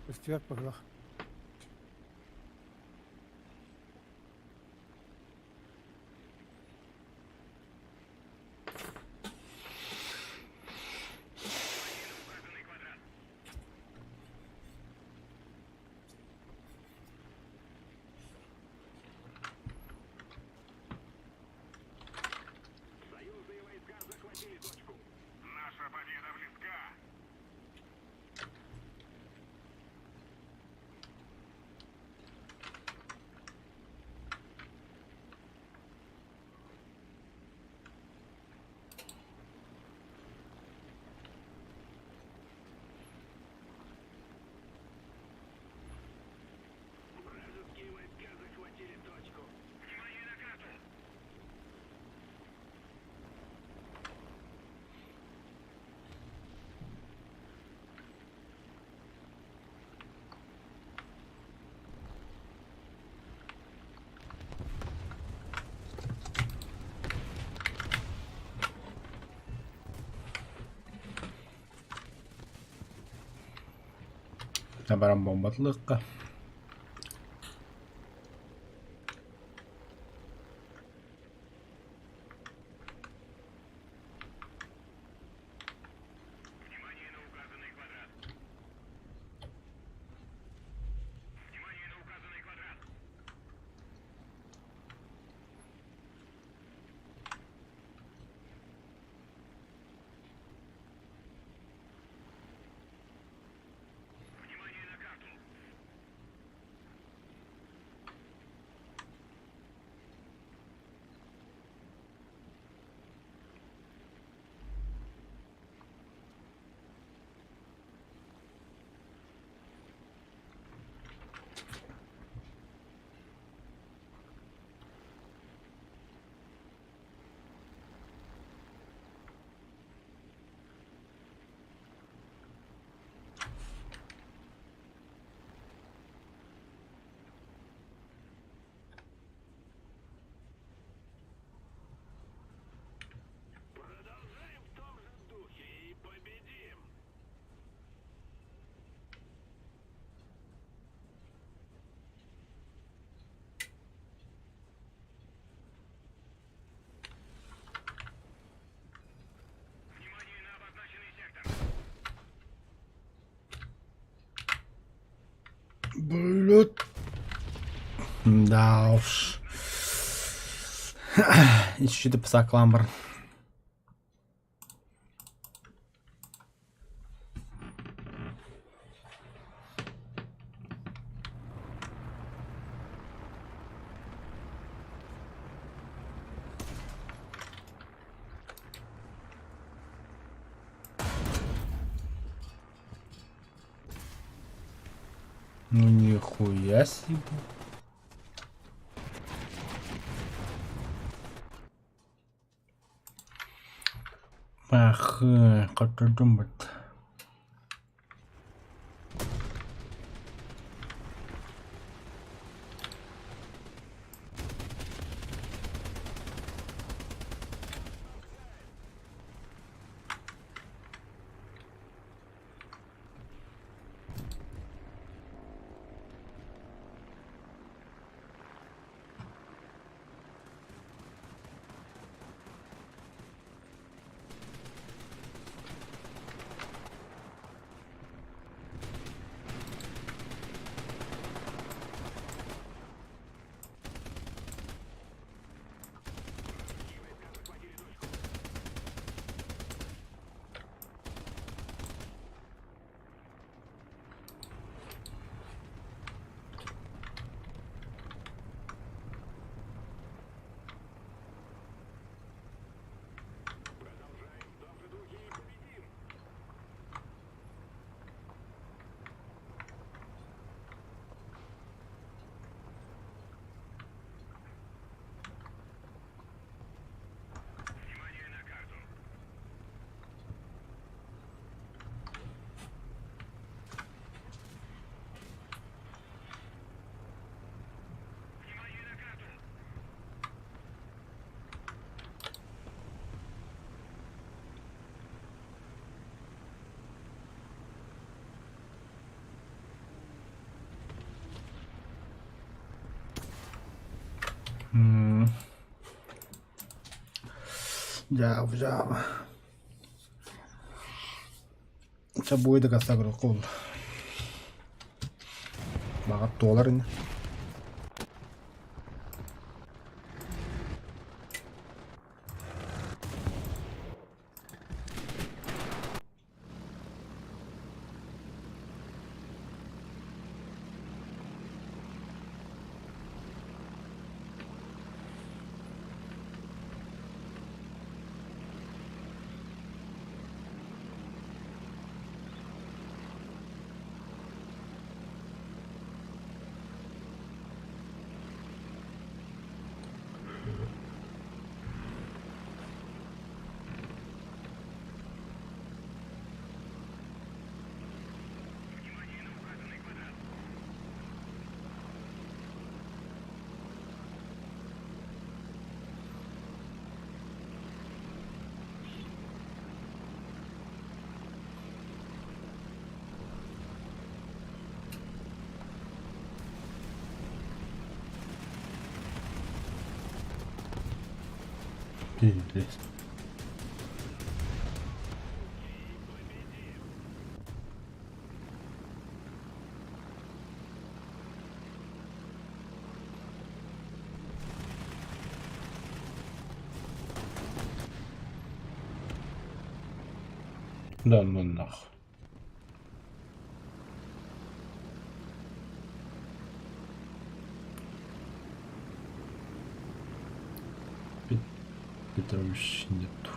Көстүбэт быһыылаах. Баран бомбатылыкка. Да уж. Ищи писакламбар. Ну нихуя себе. Ах, хотодумат. Дьаабы дьаабы. Чэ бу да кул. Баҕар туолар ини. Пиздец. Да ну нах. Петрович нету.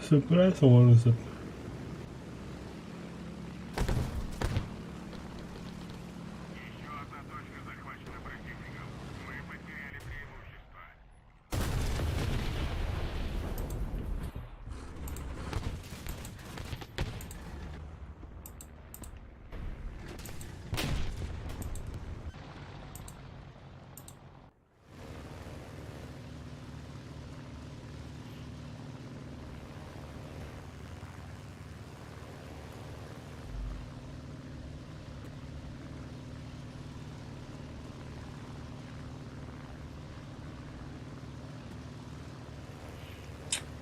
Сюрприз можно.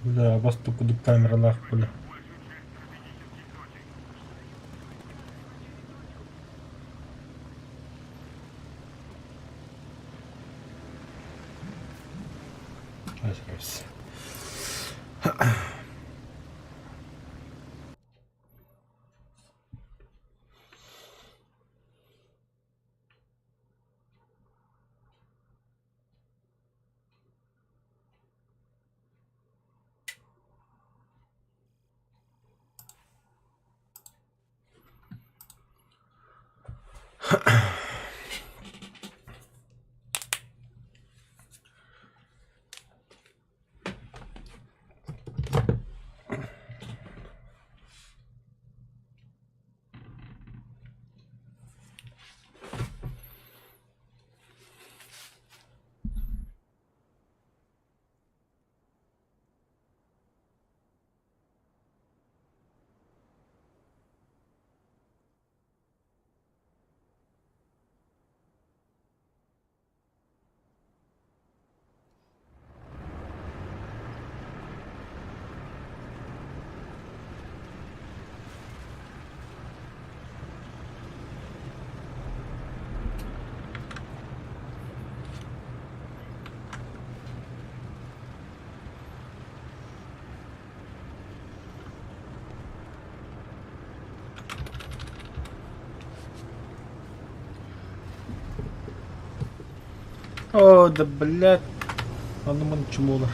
Бля, басту кудук камералаах бля. О, да блядь. Анымын чумолар.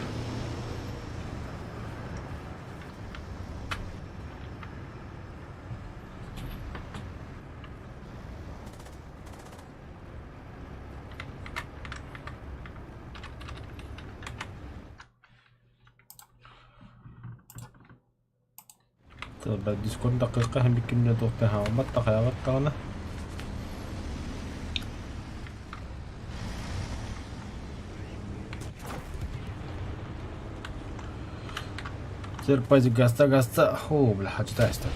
Дискорд дакыыкка һәм биккимне туохта хаалбат тахайабат даҕаны. Серпази гаста гаста, о, бля, хачта эстат.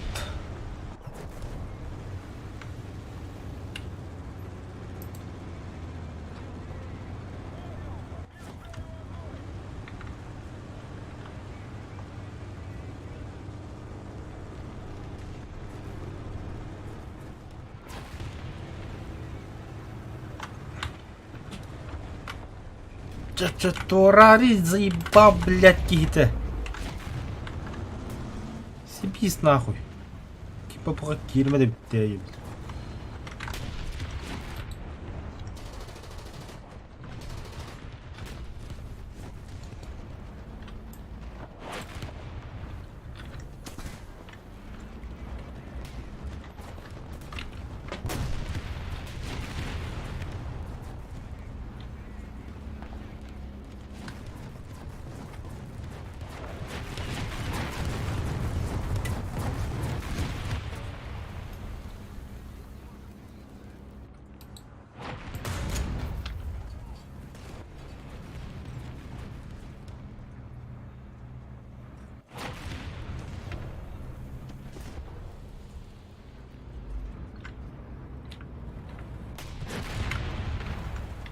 Чэ, туорари заебал, блядь, киһитэ. Сибис нахуй. Типа пока киирмэ да бүттэ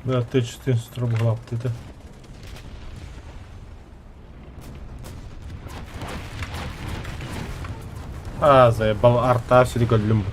Да, Т-14 главты, да. А, заебал арта все көрдүм.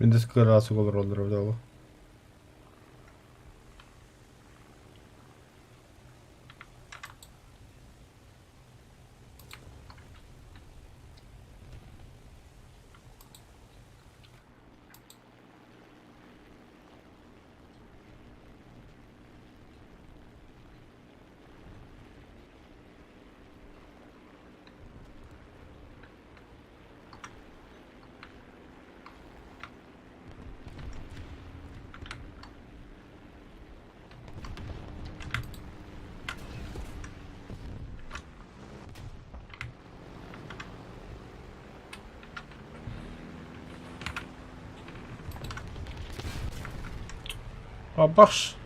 Windows кыраасы олороллор дагы. Абаш.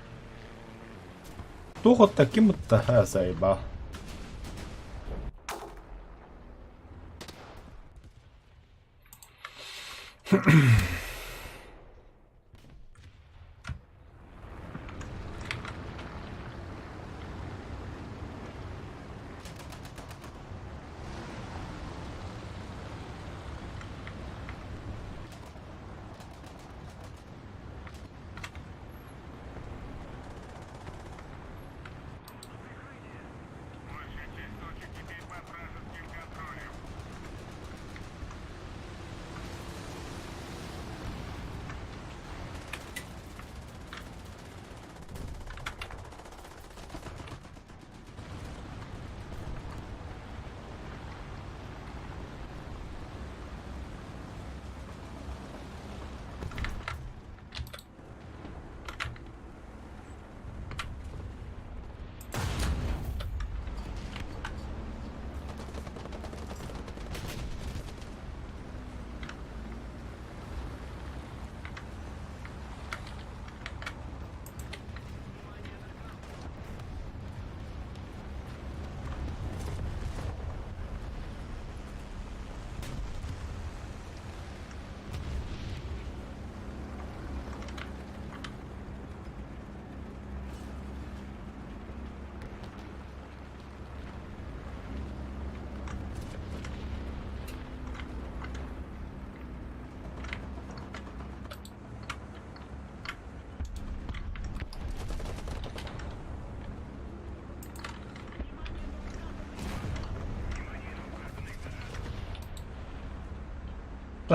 Туох отта ким ытта? А, заебал.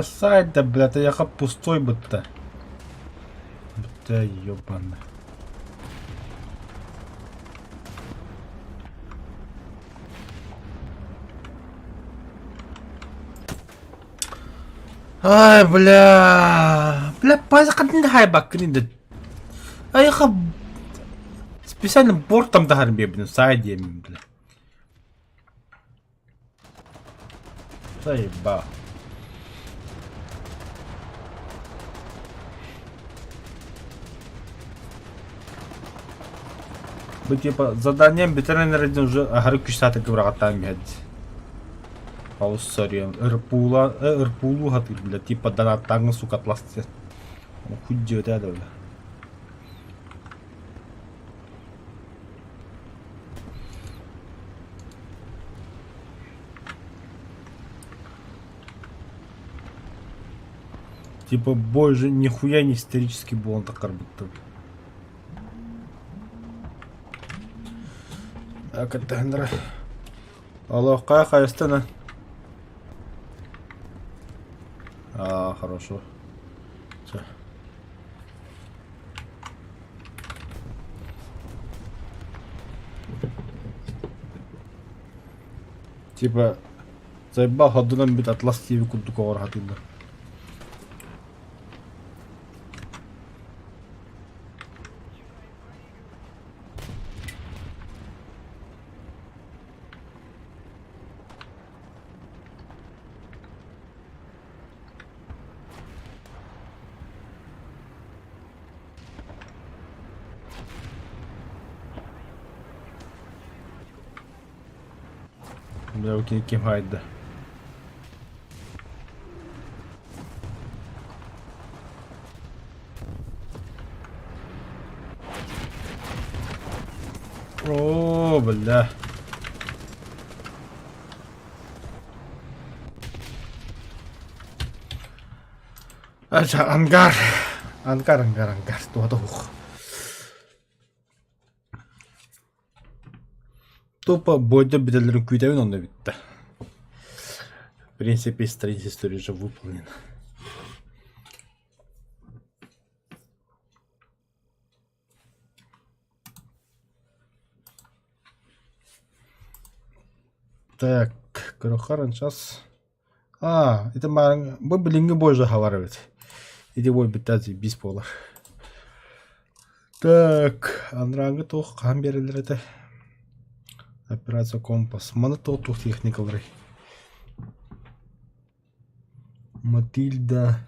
Бросай да, бля, ты пустой будто. Будто ёбаный. Ай, бля. Бля, паза хайбаккын да. Айха специально бортом таһар блин, сайдием, бля. Заебал. Бу типа заданием бүтэрэн эрэ уже аһары күш саата кыбырахаттаан биһэт. Хаус сорьем. Ырпуула, ырпуулуу хатыр, бля, типа донаттааҥҥа сука атлас Хуй да, бля. Типа бой же нихуя не исторический был, он так будто. Так, это Хендра. Алло, какая хайстана? А, хорошо. Всё. Типа, заебал ходунан бит Атлас TV курдук оҕор хатыыллар. Бля, окей, ким хайда. О, бля. Ангар. Ангар, ангар, ангар. Туһата ух. Тупо бойда бүтэллэрин күүтэбин онно бүттэ. В принципе, страница истории уже выполнена. Так, Крохаран сейчас... А, это марың... Бу билиҥҥи бой же эбит. Ити бой бүттэ бис буолар. Так, анрааҥҥы туох хаһан биэрэллэр этэ? Операция Компас. Маны туох туох техникаларый? Матильда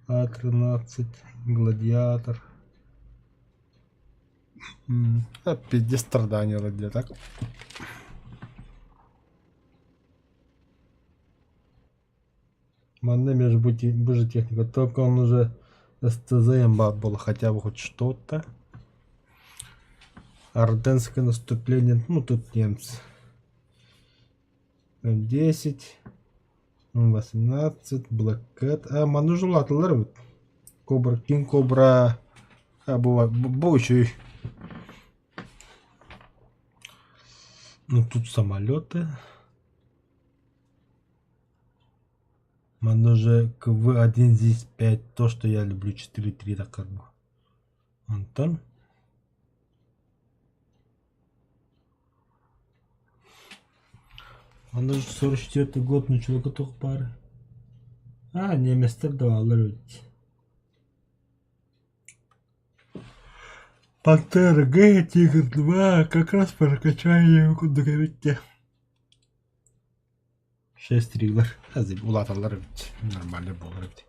А13. Гладиатор. А, пиздец страдания где так? Манна между быжа техника, только он уже СТЗ было хотя бы хоть что-то. Орденское наступление, ну тут немцы. 10, 18, Black Cat. А, манна уже улааталлар эбит. Кобра, King Cobra, а, бу, бу үчүгэй. Ну тут самолеты. Манна уже КВ-1 здесь 5, то, что я люблю, 4-3 так как бы. Антон. Аны 44 год нучулука туох баар? А, немецтэр да бааллар эбит. Пантера Г, Тигр 2, как раз прокачали курдук эбит дии. Шесть трилер. Улааталлар эбит. Нормально буолар эбит.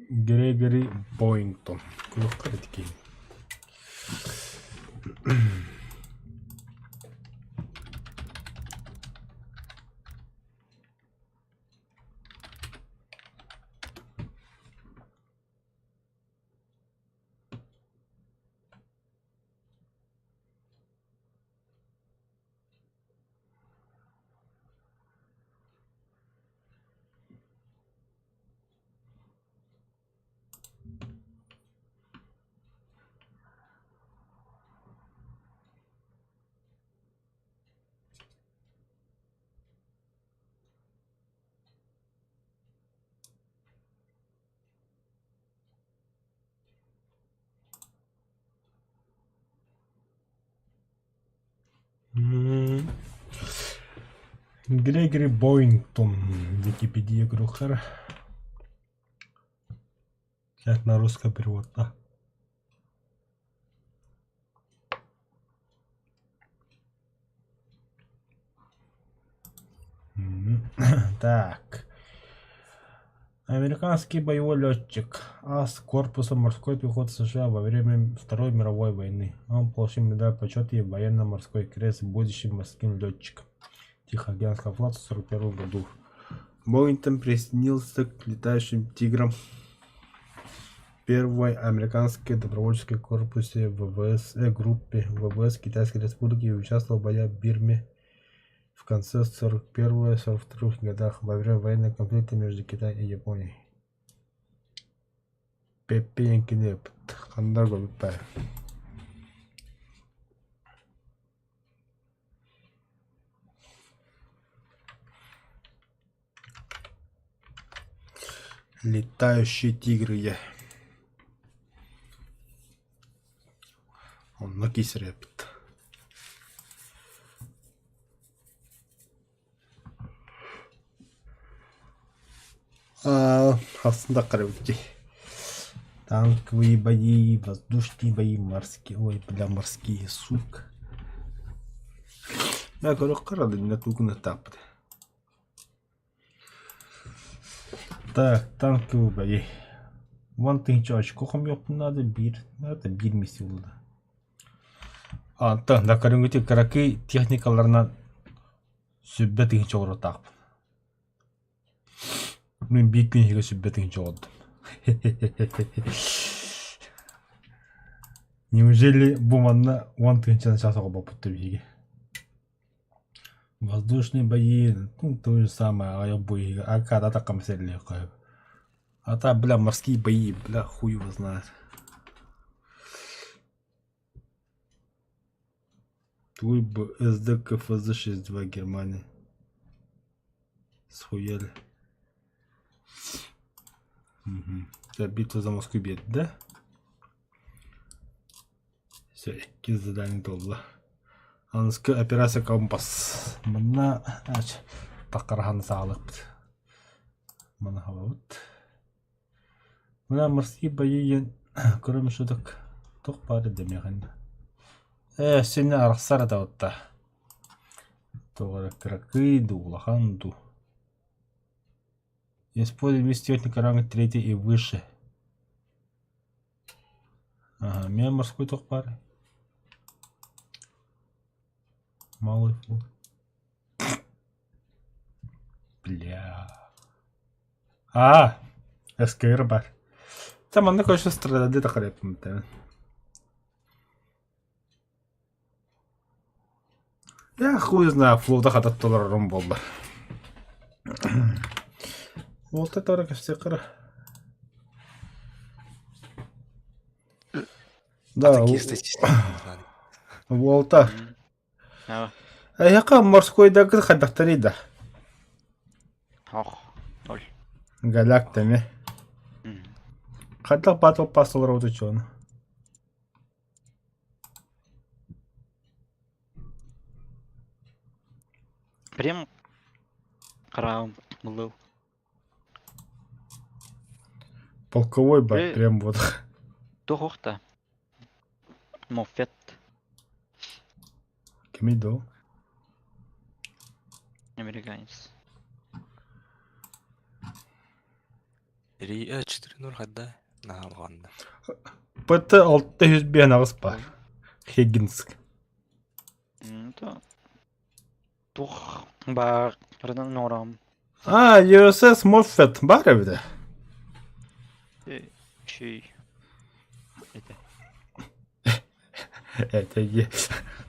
Грегори Бойнтон. Кулукка эбит Грегори Бойнтон, Википедия Грухер. Как на русском перевод, да? Так. Американский боевой летчик, ас корпуса морской пехоты США во время Второй мировой войны. Он получил медаль почета и военно-морской крест, будучи морским летчиком Тихоокеанского флота в 1941 году. Боинтон присоединился к летающим тиграм первой американской добровольческой корпусе ВВС, группе ВВС Китайской Республики и участвовал в боях в Бирме в конце 1941-1942 годах во время военного конфликта между Китаем и Японией. Пеппиэнкини ханнар көрбүппэр Летающие тигры я. Онно киирсэрээппит. Ахсын да дии. Танковые бои, воздушные бои, морские. Ой, бля, морские, сука. Мэ көрөххө эрэ иннэ тугун ытааппыт. Так, танковые бои. Уон тыһыынча очко хомуйуохпун наада биир, это биир миссия буолла. Антон, да көрүҥҥүтүн кыракый техникаларынан сүрбэ тыһыынча оҕуруотаахпын. Мин биир күн иһигэр сүрбэ тыһыынча оҕордум. Неужели бу манна уон тыһыынчаны чаас оҕорбоппут да биһиги? Воздушные бои, ну, то же самое, аҕыйах бу иһигэр аркада атахха сэрэлиэххэ сөп. А так, бля, морские бои, бля, хуй его знает. Твой б СДКФЗ 6-2 Германия. Схуяли. Угу. Это битва за Москву бед, да? Все, иккис задание туолла. Аныскы операция Компас. Манна таққарахан саалыкпыт. Мана хабабыт. Мына морские бои диэн көрөм шуток туох баар дэмиэхин. Ээ синэ арахсар этэ Тоҕо эрэ кыракый дуу, улахан дуу. Используй техника ранга третий и выше. Ага, мен морской туох баар. Малый флот. Бля. А, СКР баар. Та манна короче страдады тахареппин. Я хуй знаю, флота хатат толорорум буолла. Уолта тора кэпсиэххэ Да, А такие статистики не знали. Уолта. Аа. Эһиэхэ морскойдаргыт хайдахтарый да? Ох. Ноль. Галяк тэми. Хайдах батл пас олоробут учуону? Прям хараам был. Полковой бар прям вот. Туох да. Моффет. Кимий доо? Американец. 3, 4-0 хадда. Наалҕанна. ПТ 605 баар. Хиггинск. Это туох баар норам. А, USS Moffett баар эбит. Чүй. Это. Это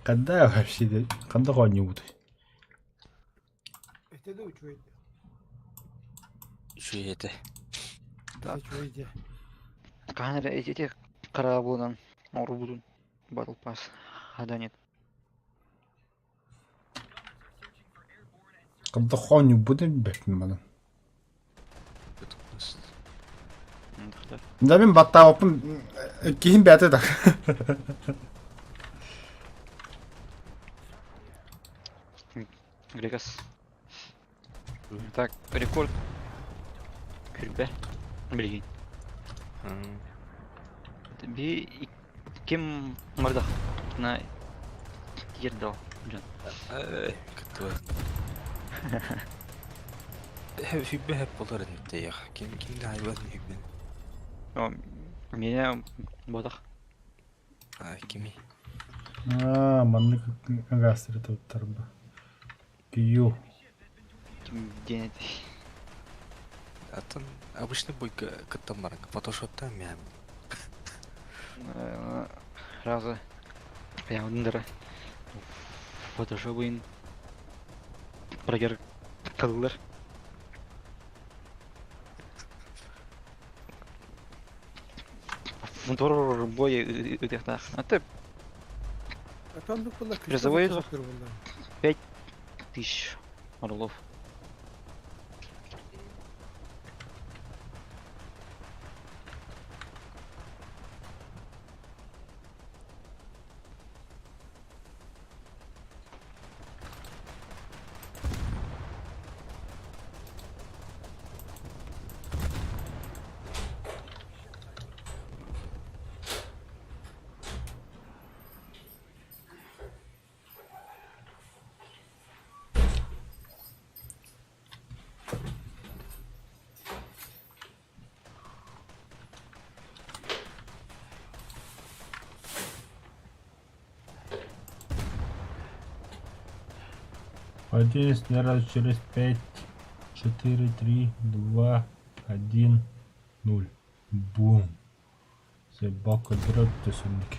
когда вообще когда оонньуубут? Это да үчүгэй. Үчүгэй этэ. Так. Үчүгэй дии. Хаһан эрэ ити хараабылынан оҥорбутун Battle Pass. Хада нет. Когда оонньуубут билбэппин маны. Да мин баттаабыппын киһим бэйэтэ да. Грекас. Так, рекорд. Күрбэ. Билигин. Би ким мордах на ердал дьон. Кыттыбат. Хүббэ хэп болар этэ Ким ким да айбат хүббен. Меня бодах. А, кими? Аа, маннык гастри туттарба. Кью. День это. Атын обычный бойга кыттан баран. Фотошоптан мен. Разы. Я удындыра. Фотошобын. Прогер кылылар. Мотор бой ытыхтаах. А ты Призовой 5000 орлов. Один снаряд через 5, 4, 3, 2, 1, 0. Бум. Собака дрот түсүнүк.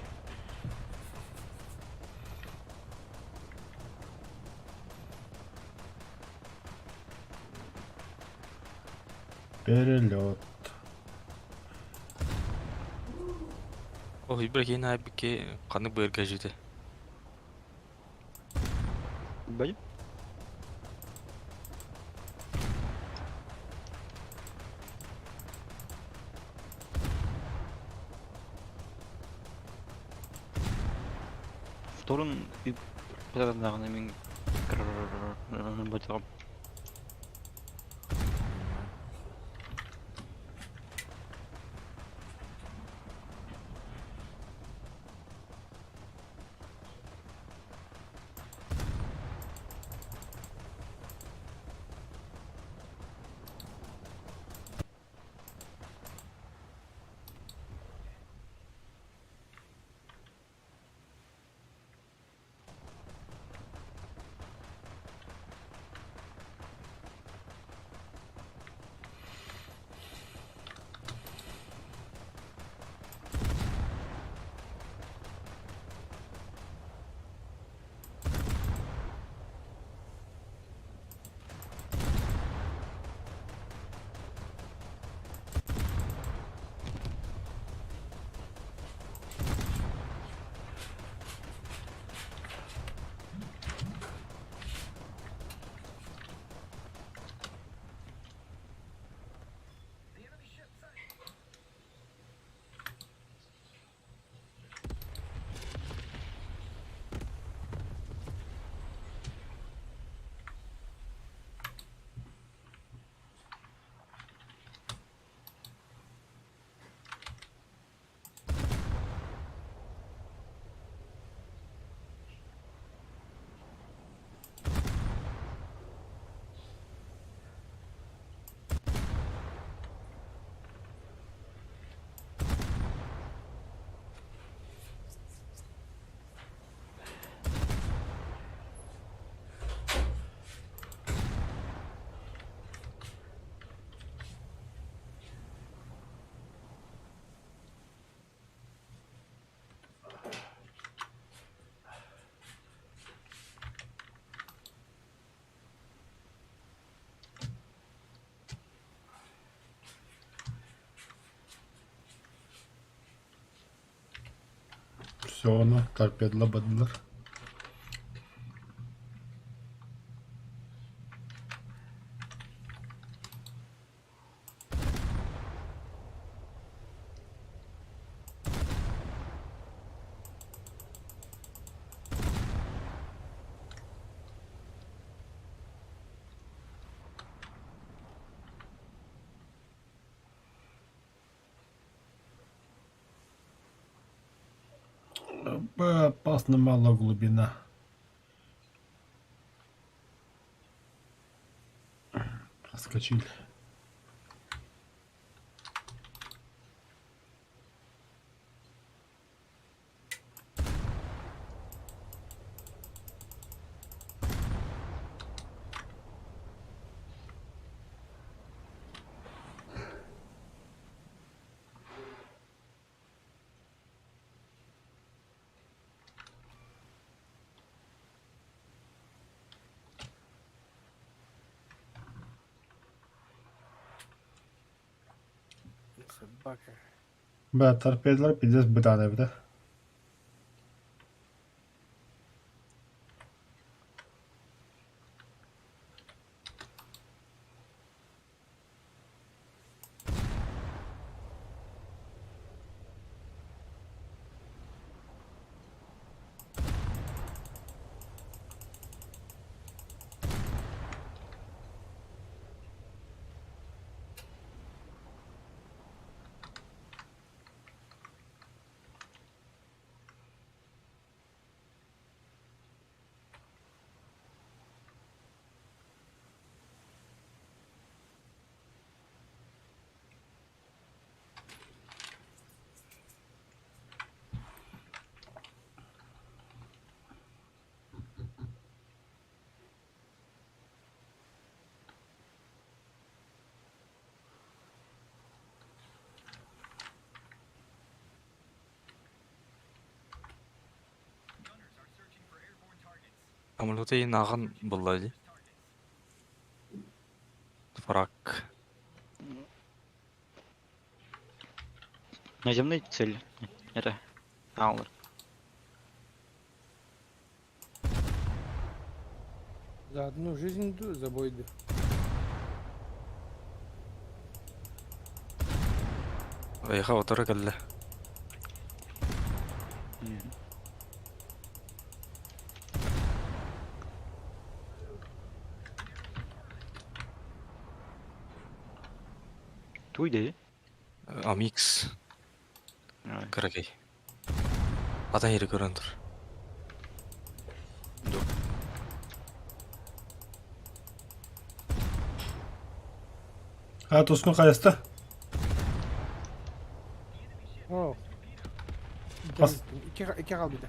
Перелет. Ол Ибрагин айбыке қаны бырга жити. Бай. Вторун и мин батырым. Все, ону торпедалар бардылар. Опасно мало глубина. Проскочили. Собака. Бля, торпедалар пиздец бытаан эбит. Самолеты наган булла дии. Фраг. Наземные цели. Это. Аулер. За одну жизнь ду, за бой ду. Эйха отора кэллэ. Туй дии. Амикс. Кыракый. Атын ири көрөн тур. А тускун хайаста? О. Бас- Икки икки хаалбыта.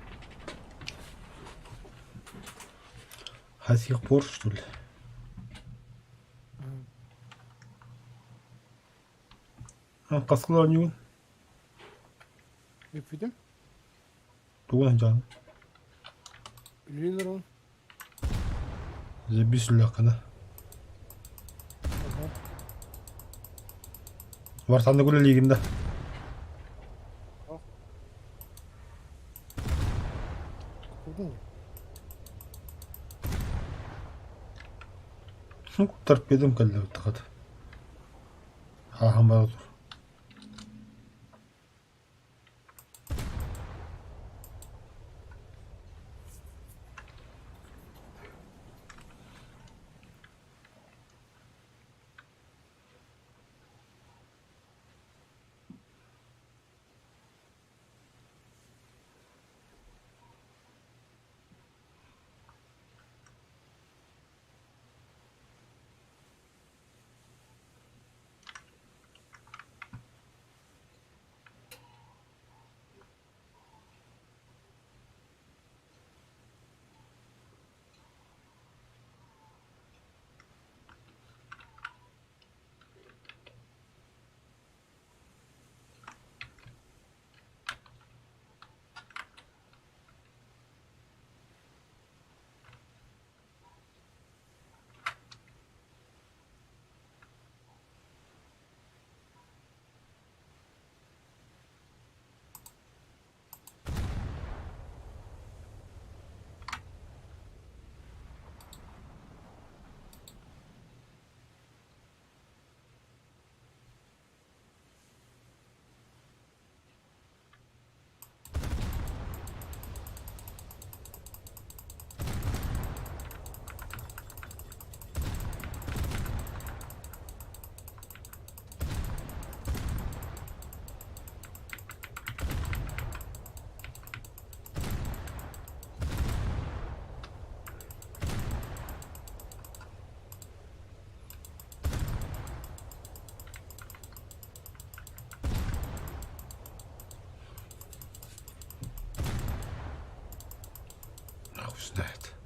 До сих пор, что ли? А, хаскыла оонньуугун? Бүппүтүм. Тугун сылдьаҕын? Үлэлиир олорон. Забись үллэххинэ. Ага. Вартаннык үлэлиигин да? Курдуң Торпедам кэллэ быттахат. Ааһан бара тур. Знает.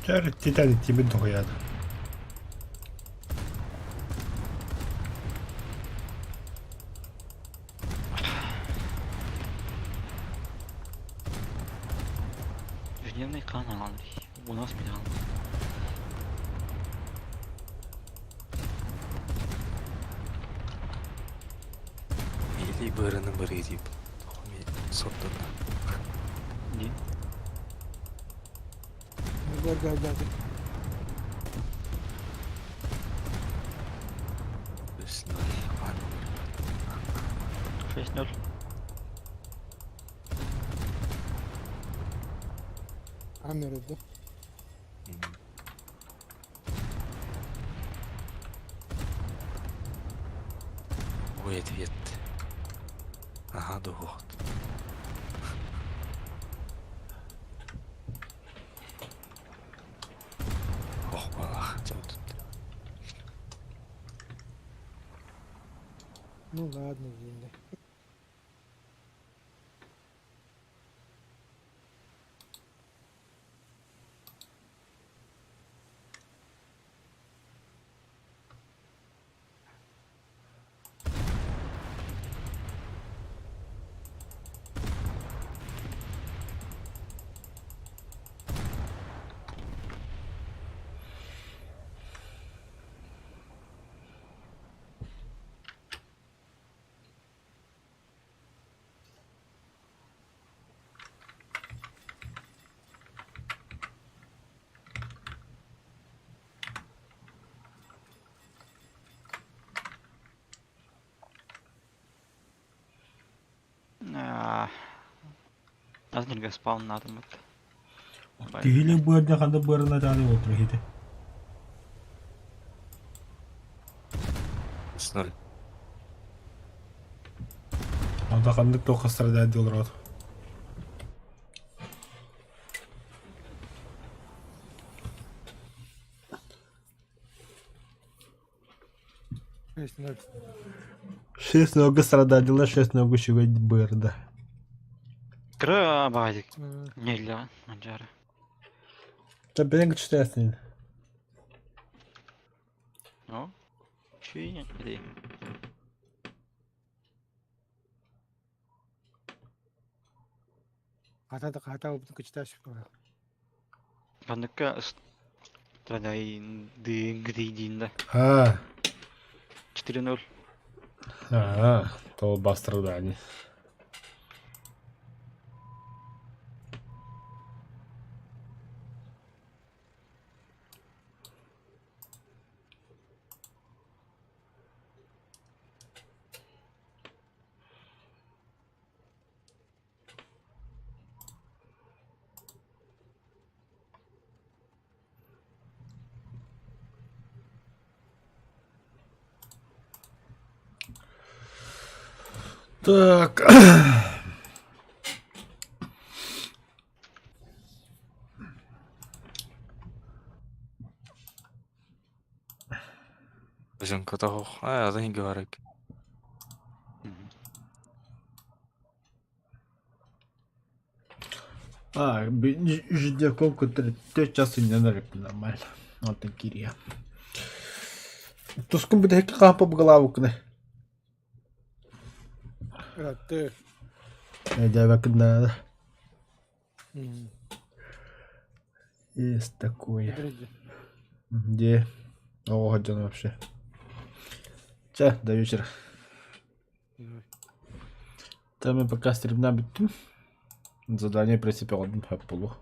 Чэ, титан тибит дохуяда. Ежедневный канал. У нас канал. Или бырыны быры дип. Соттуна. Ди. Gel gel gel. 6-0. Hammer öldü. Ой, ответ. Ага, дугот. Ох, балах, тут. Ну ладно, енді. Аз спаун надо вот. Киһили быарда ханда быарына тааны болтур хите. С ноль. Анда хандык тоққа страдает делрот. Шесть ноль. Шесть много стрададила, шесть много чего бырда. Кра базик. Нельзя, Манджара. Та бенг читаешь. Ну, чуй, иди. Хата да хата обутун кычташ. Ханыкка страдай дыгдидин да. А, 4-0. а, то ба страдание. Так. Беженка того. А, да не говори. А, жидяков три часа не нормально. Вот такие. Тускун будет хапа в голову кне. Ыратты. Өйдөөбөккүн наада. Есть такое. Где? Оҕо дьон вообще. Чэ, до вечера. Там мен пока стримна бүттүм. Задание, в принципе, оҕордум хөп буолуо.